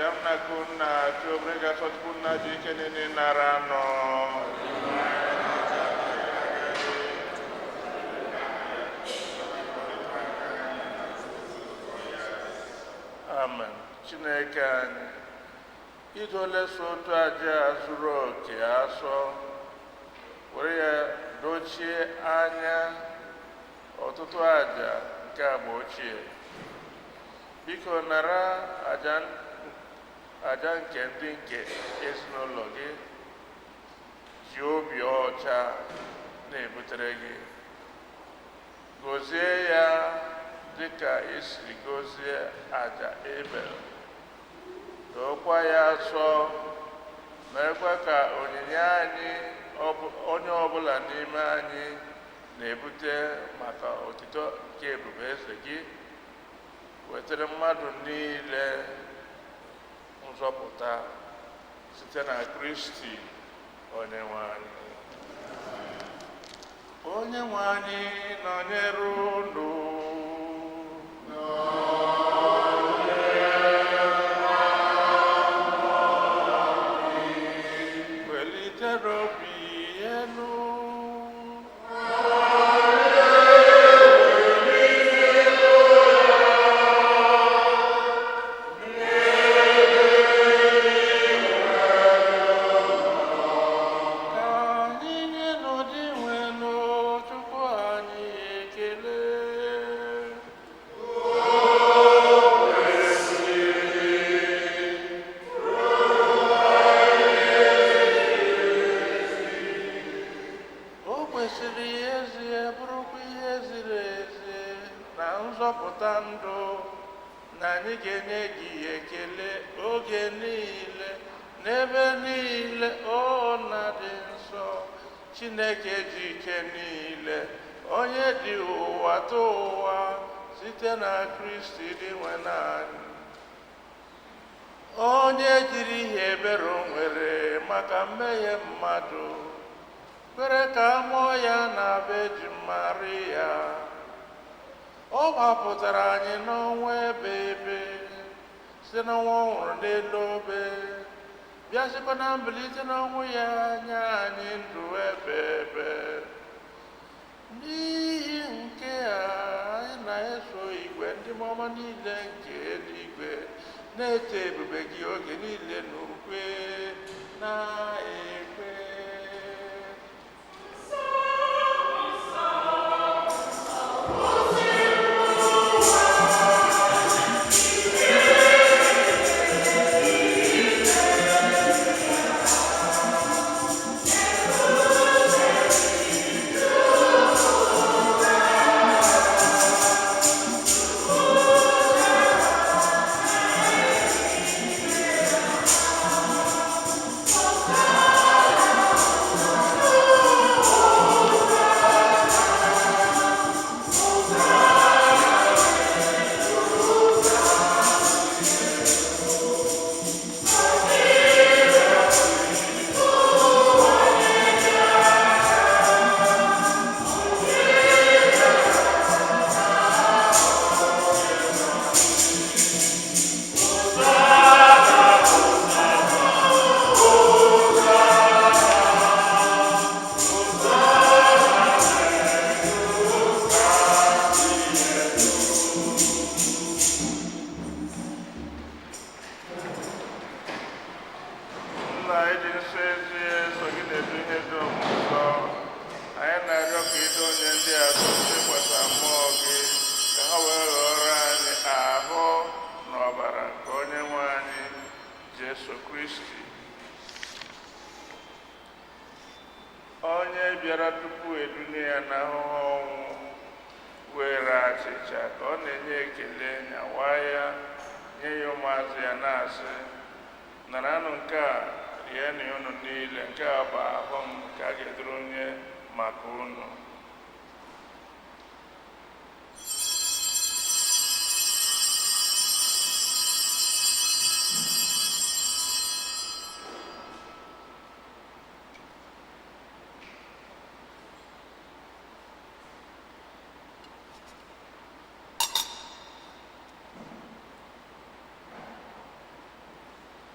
Aja m na ka unu na-achụ obere ga-asọ tupu nna ji ike niile nara anọ. Amen. Chineke anyị, idole so otu aja a zuru oke asọ, were ya dochie anya ọtụtụ aja nke agba ochie. Biko nara aja aja nke ndị nke ezinụlọ gị ji obi ọcha na-ebutere gị. Gọzie ya dịka esi gọzie aja Ebel. Dookwa ya asọ, meekwa ka onyinye anyị onye ọbụla n'ime anyị na-ebute maka otito nke ebube eze gị wetara mmadụ niile nzọpụta site na Kristi Onyenwe anyị. Onyenwe anyị nọnyere unu. Welitere obi elu. Ka anyị nye n'ụdị nwenụ Chukwu anyị ekele. O kwesịrị ezie bụrụkwa ihe ziri ezi na nzọpụta ndụ na anyị ga-enye gị ekele oge niile n'ebe niile o na dị nsọ Chineke ji ike niile onye dị ụwa tụ ụwa site na Kristi dị nwe anyị, onye jiri ihe ebere o nwere maka mmehie mmadụ kwere ka a mụọ ya na Virgin Maria. Ọ gbapụtara anyị n'ọnwa ebe ebe site n'ọnwa ọ nwụrụ n'elu obe, bịa sịkwa na mbilite n'ọnwụ ya nye anyị ndụ ebe ebe. N'ihi nke a anyị na-eso igwe ndị mmụọ niile nke eluigwe na-eto ebube gị oge niile n'ukwe na-ekwe. Nna anyị dị nsọ ezie so gị na-edu ihe dum nsọ. Anyị na-arịọ ka ido onye ndị a sọ site ịgbasa mmụọ gị ka ha wee ghọrọ anyị ahụ na ọbara nke onye nwe anyị Jesu Kristi, onye bịara tupu edunye ya n'ahụhụ ọnwụ, were achịcha ka ọ na-enye ekele nyawa ya nye ya ụmụazụ ya na-asị, naranụ nke a rienụ ya unu niile, nke a bụ ahụ m nke a ga-eduru nye maka unu.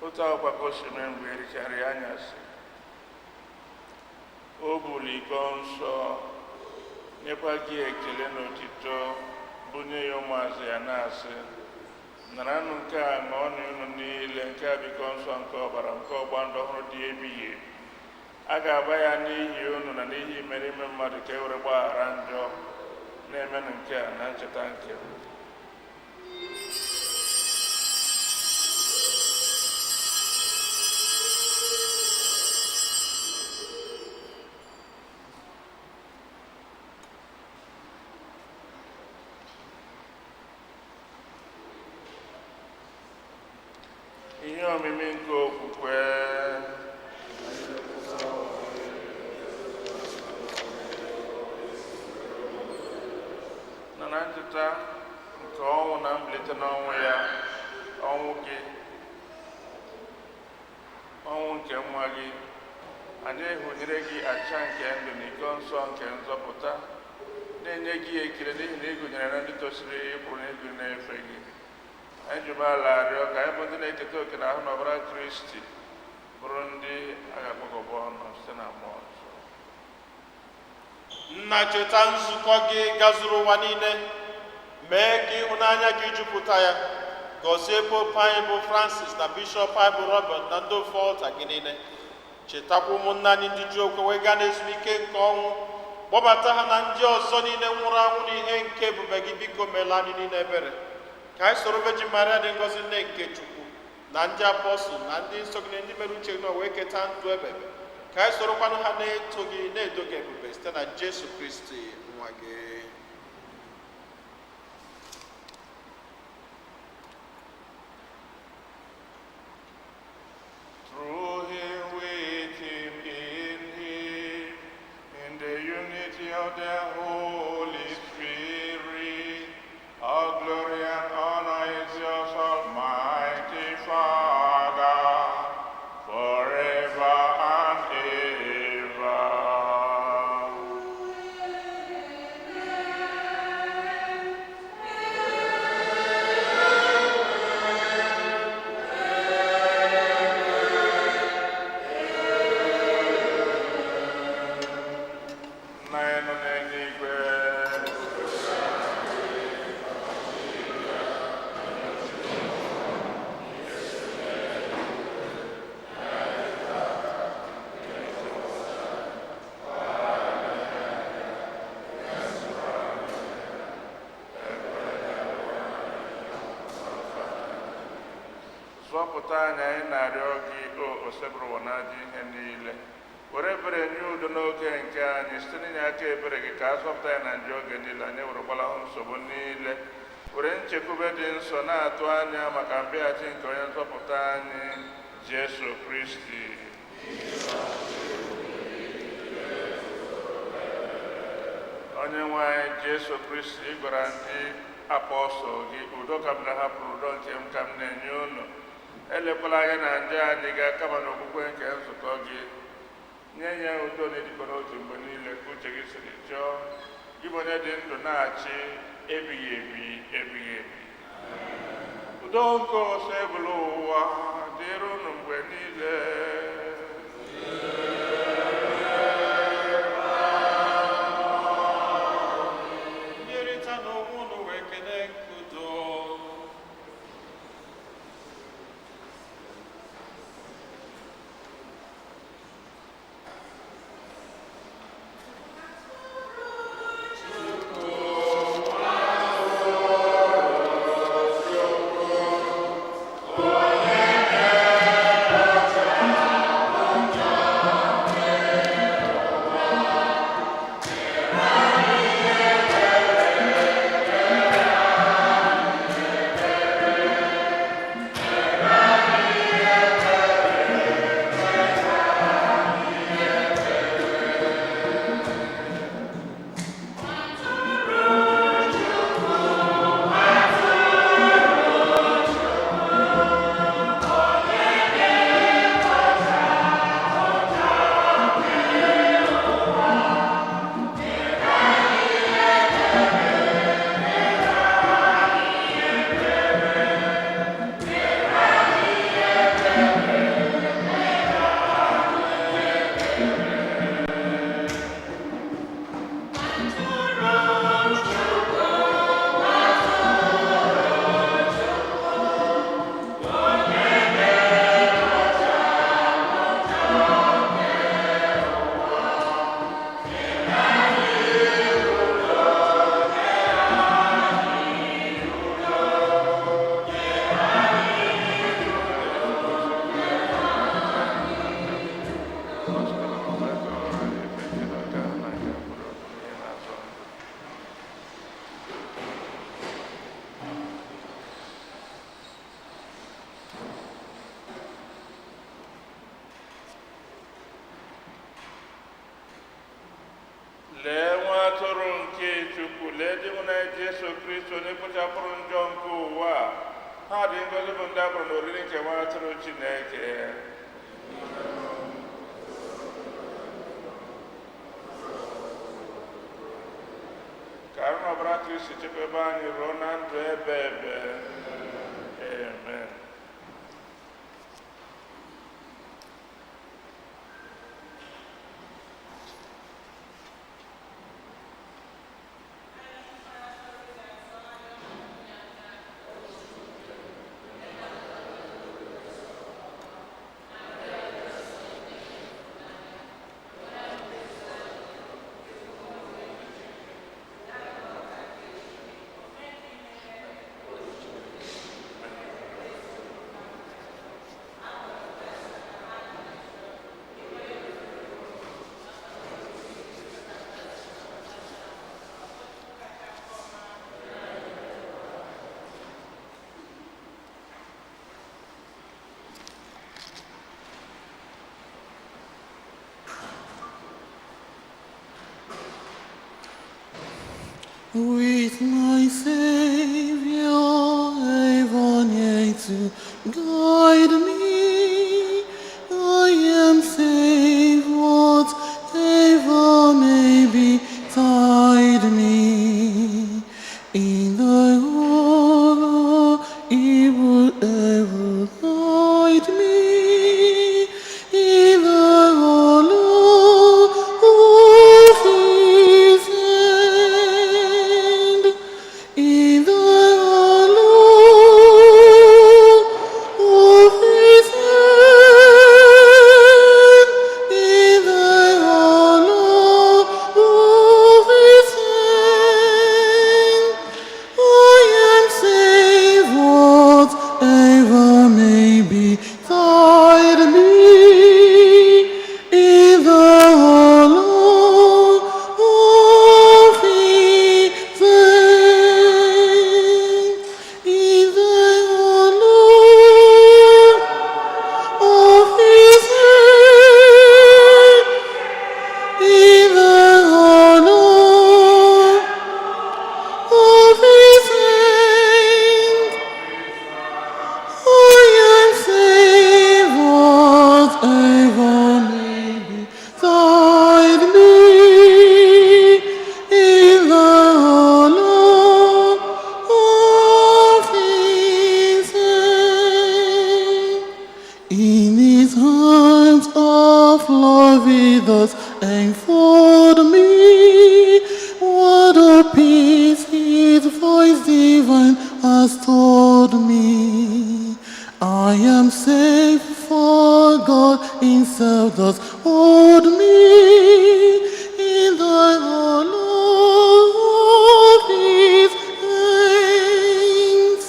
Otu ahụkwa ka o si mee mgbe erichara ya anyasị, o buru iko nsọ, nyekwa gị ekele na otito, bunye ya ụmụazụ ya, na-asị: "Naranụ nke a, ṅụọnụ unu niile. Nke a bụ iko nsọ nke ọbara nke ọgba ndụ ọhụrụ dị ebighị ebi. A ga-agba ya n'ihi unu na n'ihi imerime mmadụ ka e were gbaghara njọ. Na-emenụ nke a na ncheta nke m." Ihe omimi nke okwukwe. Na na ncheta nke ọnwụ na mbilite n'ọnwụ ya, ọnwụ gị, ọnwụ nke nwa gị, anyị ehunyere gị aja nke ndụ na iko nsọ nke nzọpụta, na-enye gị ekele n'ihi na ị gụnyere na ndị tosiri ịkwụrụ n'ego na-efe gị. Anyị ji umeala arịọ ka anyị bụ ndị na-eketa oke na ahụ na ọbara Kristi bụrụ ndị a ga-akpọkọba ọnụ site na mmụọ nsọ. Nna, cheta nzukọ gị gazuru ụwa niile, mee ka ịhụnanya gị jupụta ya. Gọzie Pope anyị bụ Francis na Bishọp anyị bụ Robert na ndị ofe ọlta gị niile. Chetakwa ụmụnna anyị ndị ji okwe wee gaa n'ezumike nke ọnwụ, kpọbata ha na ndị ọzọ niile nwụrụ anwụ n'ihe nke ebube gị. Biko meela anyị niile ebere, ka anyị soro Virgin Maria dị ngọzi, nne nke Chukwu, na ndị apọstụl na ndị nsọ gị na ndị mere uche gị na wee keta ndụ ebebe, ka anyị sorokwanụ ha na-eto gị, na-edo gị ebube, site na Jesu Kristi nwa gị. Through him, with him, in him, in the unity of the Holy Spirit, all glory and honor is yours, Almighty Father, forever and ever. Nna anyị nọ n'eluigwe, zọpụta anyị, anyị na-arịọ gị, o Osebụrụwa na ajọ ihe niile. Were ebere nye udo n'oge nke anyị. Site n'inye aka ebere gị, ka a zọpụta anyị na njọ oge niile, anyị werekwala hụ nsogbu niile, were nchekwube dị nsọ na-atụ anya maka mbịaghachi nke onye nzọpụta anyị Jesu Kristi. Onye nwe anyị Jesu Kristi, gwara ndị apọstụl gị: "Udo ka m na-ahapụrụ, udo nke m ka m na-enye unu. Elekwala anya na njọ anyị ga, kama na okwukwe nke nzukọ gị. Nye ya udo na ịdịkọ n'otu mgbe niile ka uche gị siri chọọ, gị bụ onye dị ndụ na-achị ebighị ebi ebighị ebi." Udo nke Osebụrụwa dịrị unu mgbe niile. Nyerịta n'onwe unu wee kene nke udo. Onye Jesu Kristo onye kpochapụrụ njọ nke ụwa a. Ha dị ngọzi bụ ndị a kpọrọ n'oriri nke nwa atụrụ Chineke. Ka arụ na ọbara Kristi chekwaba anyị ruo na ndụ ebe ebe. Amen. With my Savior, ever to guide me, I am safe, whatever may betide me. In the hollow, he will ever hide me. In the hollow of his hand. In the hollow of his hand. In the hollow of his hand. I am safe, whatever may betide me. In the hollow of his hand. In the hollow of his hand. In the hollow of his hand. I am safe, whatever may betide me. In the hollow of his hand. In his arms of love he does enfold me. What a peace his voice divine has told me. I am safe, for God himself does hold me. In the hollow of his hands.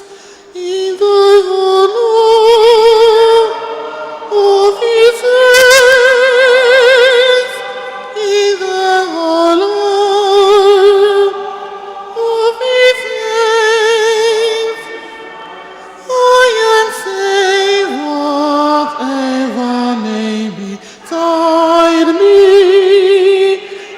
In the hollow of his hands. In the hollow of his hands. I am safe, whatever may betide me.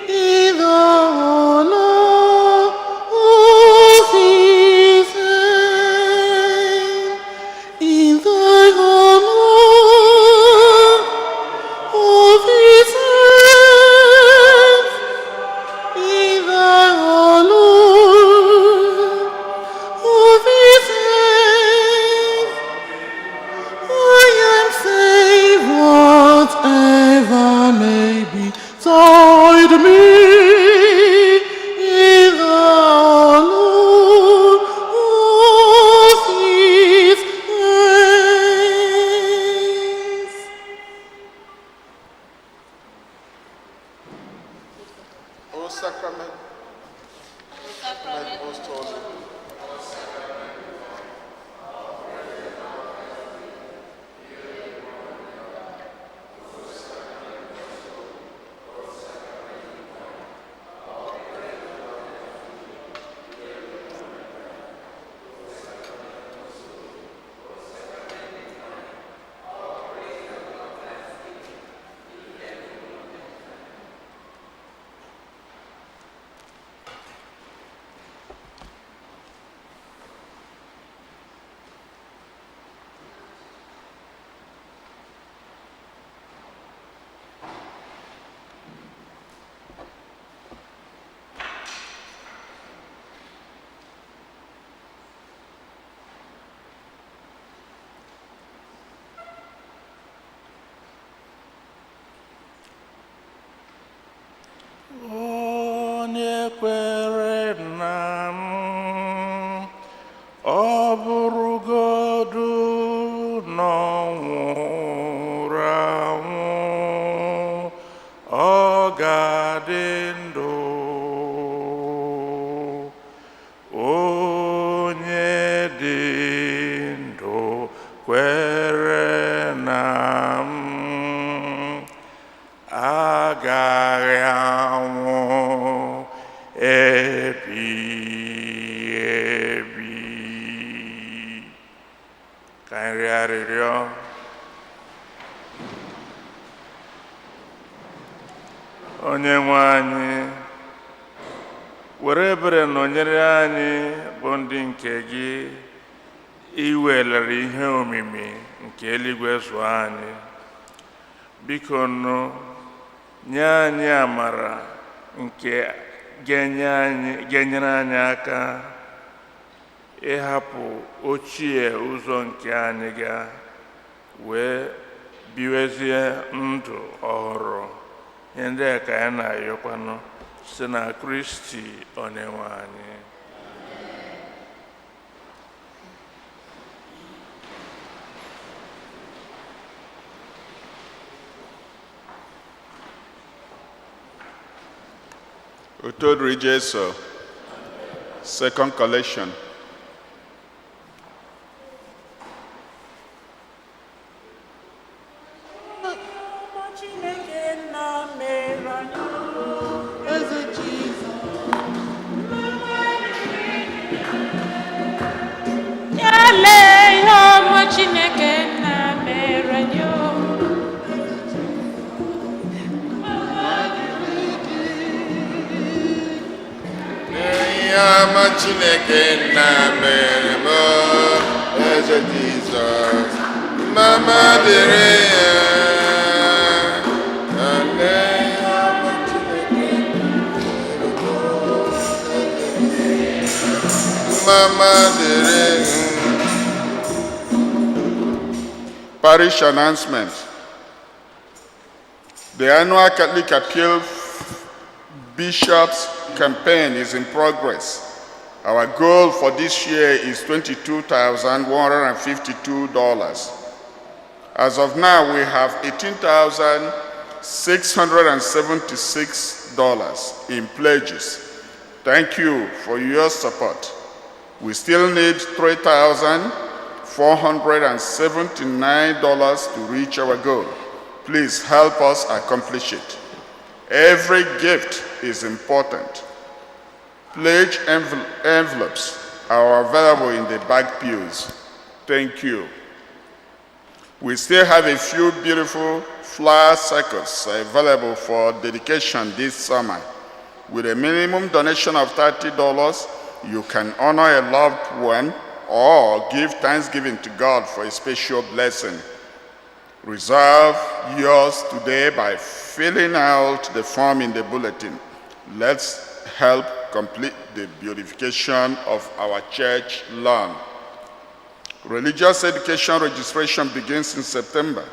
In the hollow of his hand. In the hollow of his hand. In the hollow of his hand. I am safe, whatever may betide me. In the hollow of his hands. O sacrament, most holy. Kwere na m, ọ bụrụgodu na ọ nwụrụ anwụ, ọ ga-adị ndụ. Onye dị ndụ kwere na m agaghị anwụ ebighị ebi. Ka anyị rịọ arịrịọ. Onye nwe anyị, were ebere nọnyere anyị bụ ndị nke gị iwelere ihe omimi nke eluigwe zụọ anyị. Biko nụ, nye anyị amara nke ga-enyere anyị aka ịhapụ ochie ụzọ nke anyị ga wee biwezie ndụ ọhụrụ. Ihe ndị a ka anyị na-ayọkwanụ site na Kristi onye nwe anyị. Otito dịrị Jesu. Second collection. Chineke nna mere anyị. Eze Jizọs. Ya lee ihe ọma Chineke nna mere anyị o. Ihe ọma Chineke nna mere m, Eze Jizọs, mma dịrị ya. Nne ihe ọma Chineke nna mere m, mma dịrị m. Parish announcement. The annual Catholic Appeal Bishops campaign is in progress. Our goal for this year is $22,152. As of now, we have $18,676 in pledges. Thank you for your support. We still need $3,479 to reach our goal. Please help us accomplish it. Every gift is important. Pledge envelopes are available in the back pews. Thank you. We still have a few beautiful flower circles available for dedication this summer. With a minimum donation of $30, you can honor a loved one or give thanksgiving to God for a special blessing. Reserve yours today by filling out the form in the bulletin. Let's help complete the beautification of our church lawn. Religious education registration begins in September.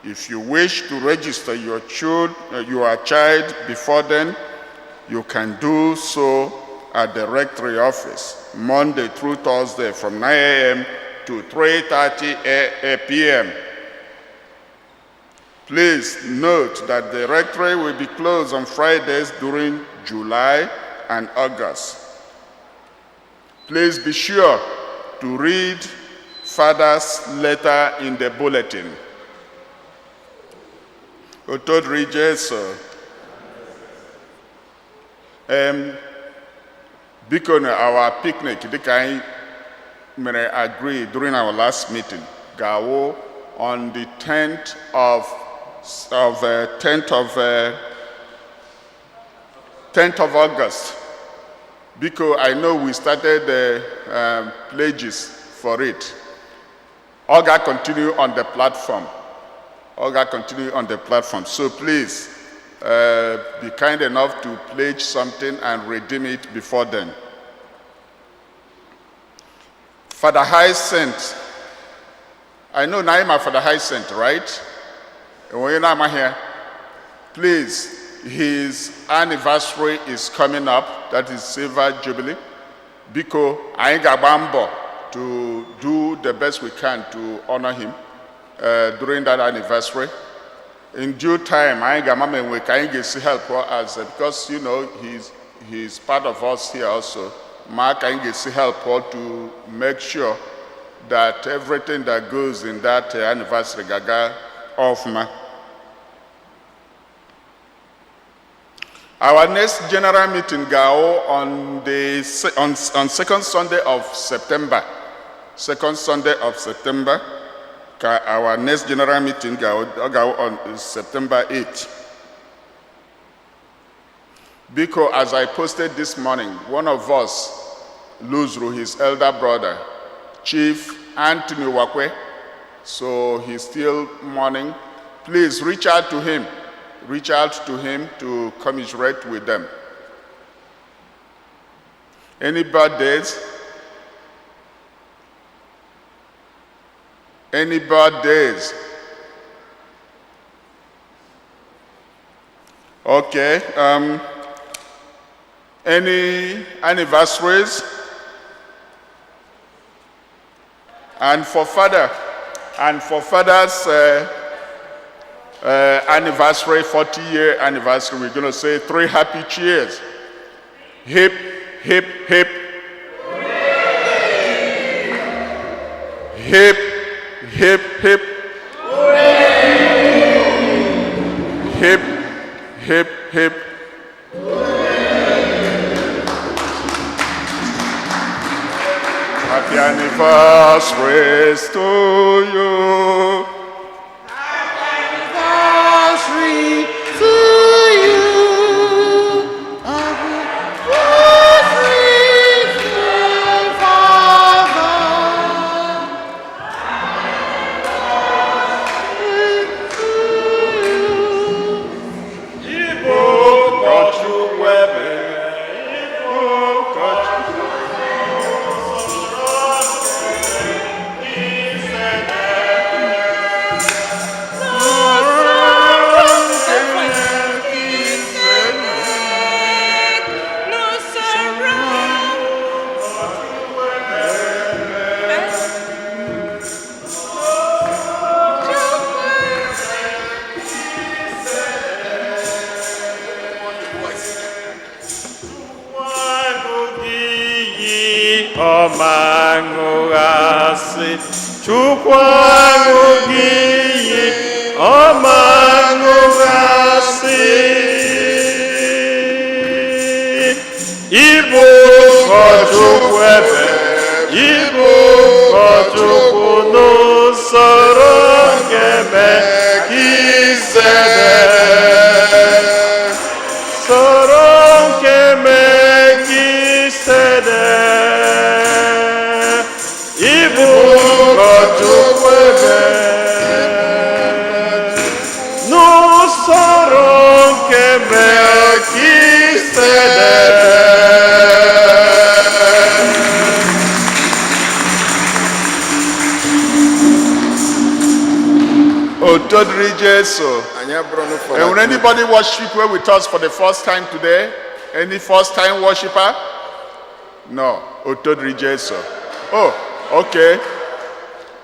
If you wish to register your child before then, you can do so at the rectory office, Monday through Thursday from 9 a.m. to 3:30 p.m. Please note that the rectory will be closed on Fridays during July and August. Please be sure to read Father's letter in the bulletin. Otito dịrị Jesu. Biko na our picnic dịka anyị mere agree during our last meeting ga-awụ on the 10th of August. Biko, I know we started the pledges for it. Ọ ga-continue on the platform. Ọ ga-continue on the platform. So please be kind enough to pledge something and redeem it before then. Father Hyacinth. I know Naima Father Hyacinth, right? Onye na-amaghị ya? Please, His anniversary is coming up, that is Silver Jubilee. Biko, anyị ga-agba mbọ to do the best we can to honor him during that anniversary. In due time, anyị ga-ama ma enwe ka anyị ga-esi help us because he's part of us here also. Ma ka anyị ga-esi help to make sure that everything that goes in that anniversary ga-aga ọfụma. Our next general meeting go on the on second Sunday of September. Second Sunday of September. Ka our next general meeting go on September 8th. Because as I posted this morning, one of us lose his elder brother, Chief Anthony Wakwe. So he's still mourning. Please reach out to him. Reach out to him to commiserate with them. Any birthdays? Any birthdays? Okay. Any anniversaries? And for father's anniversary, 40-year anniversary, we're going to say three happy cheers. Hip, hip, hip. Hip, hip, hip. Hip, hip, hip. Happy anniversary to you. Anniversary to you. Happy anniversary, dear Father. Happy to you. Ịbụ ụkọchukwu ebere, ịbụ ụkọchukwu. N'usoro Aṅụghị iyi ọma aṅụghasị, Chukwu aṅụghị iyi ọma aṅụghasị. Ịbụ ụkọchukwu ebe, ịbụ ụkọchukwu n'usoro nke Melkizedek. Soro nke Melkizedek, ịbụ ụkọchukwu ebe n'usoro nke Melkizedek. Otito dịrị Jesu. Anyị abụrụ n'ụfọdụ. And will anybody worship here with us for the first time today? Any first time worshiper? No. Otito dịrị Jesu. Oh, okay.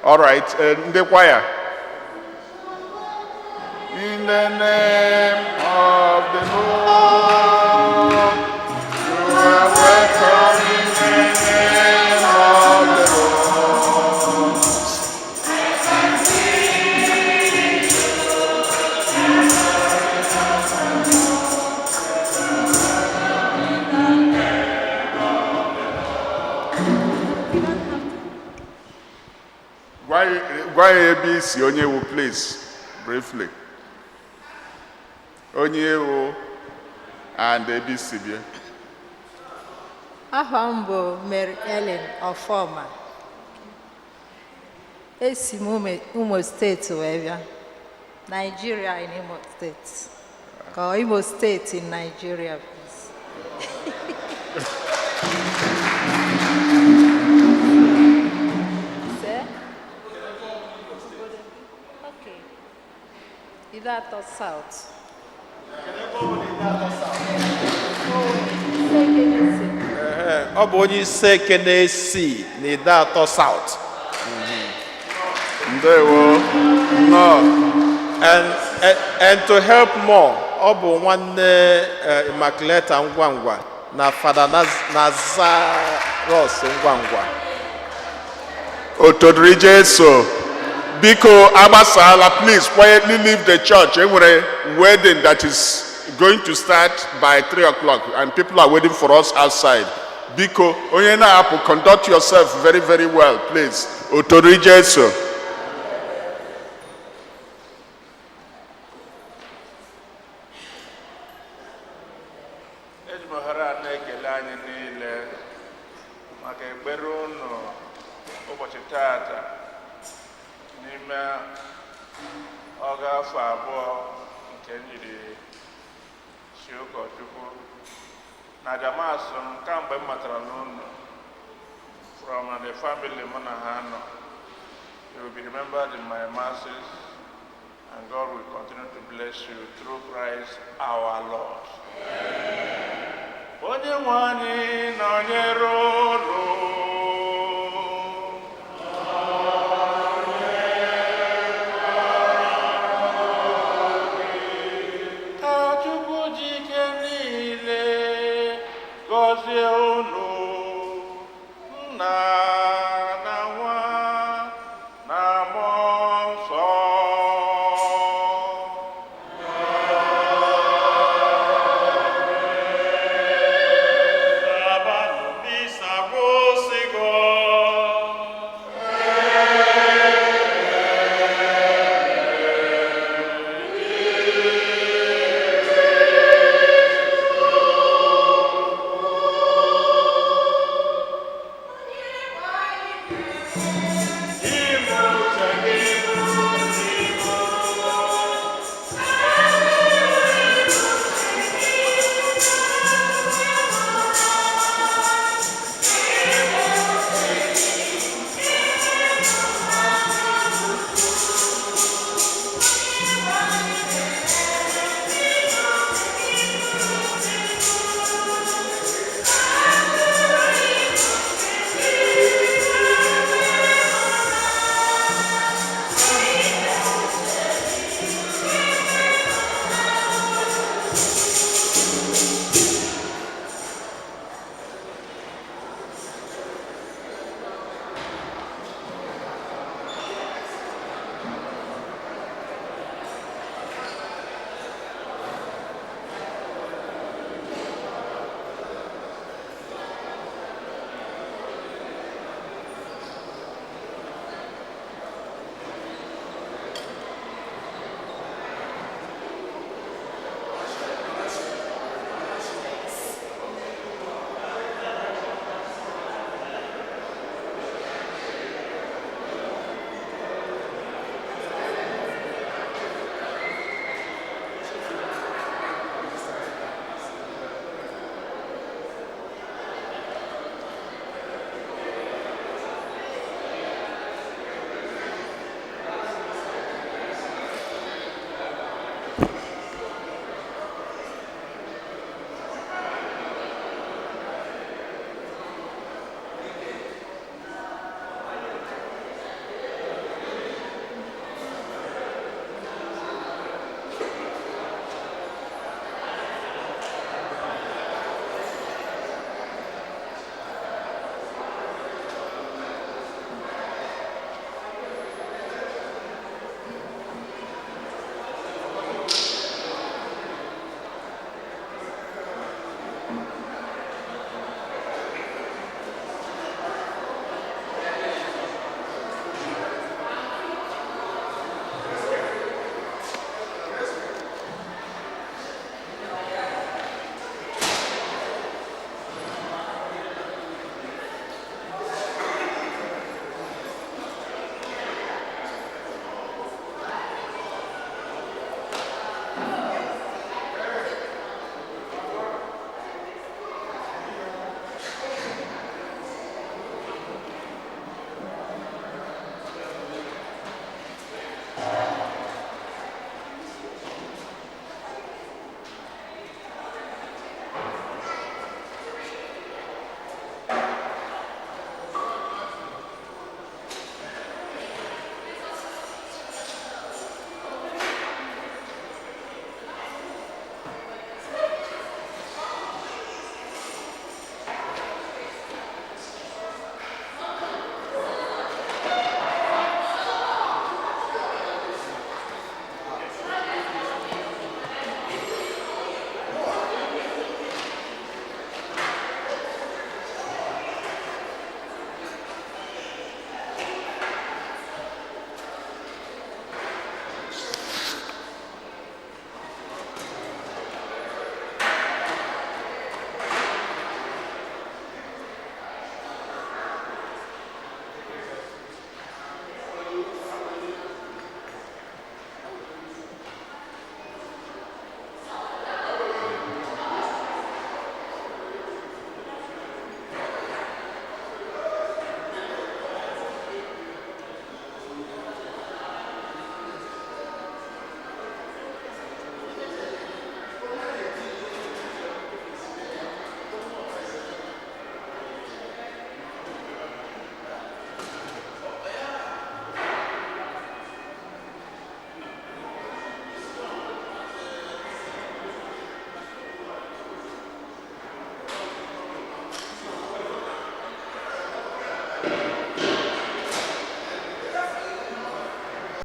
All right. Ndị choir. In the name of the Lord, you are welcome in the name of the Lord. Gwa ya ebe isi onye wu, please, briefly. Onye ewu and ebe isi bịa. Aha m bụ Mary Ellen Ọfọma. Esi m Imo Steeti wee bịa. Nigeria in Imo State. Ka ọ Imo State in Nigeria, please. Sir? Okay. Ideato South. Ehe, ọ bụ onye Ise na-esi na Ideato South. Ndewo, nnọọ. And to help more, ọ bụ nwanne Immaculata Ngwangwa na Fada Nazarus Ngwangwa. Otodiri Jesu. Biko agbasala, please quietly leave the church. Enwere wedding that is going to start by 3 o'clock and people are waiting for us outside. Biko, onye na-apụ, conduct yourself very, very well, please. Otodiri Jesu. Eji m ohere a na-ekele anyị niile maka ekpere unu ụbọchị tata n'ime ọga afọ 2 nke m jiri si ụkọchukwu na ajamasụ m kamgbe m matara n'ụlọ from the family mụ na ha nọ. You will be remembered in my masses, and God will continue to bless you through Christ our Lord. Onye nwe anyị nọnyere unu.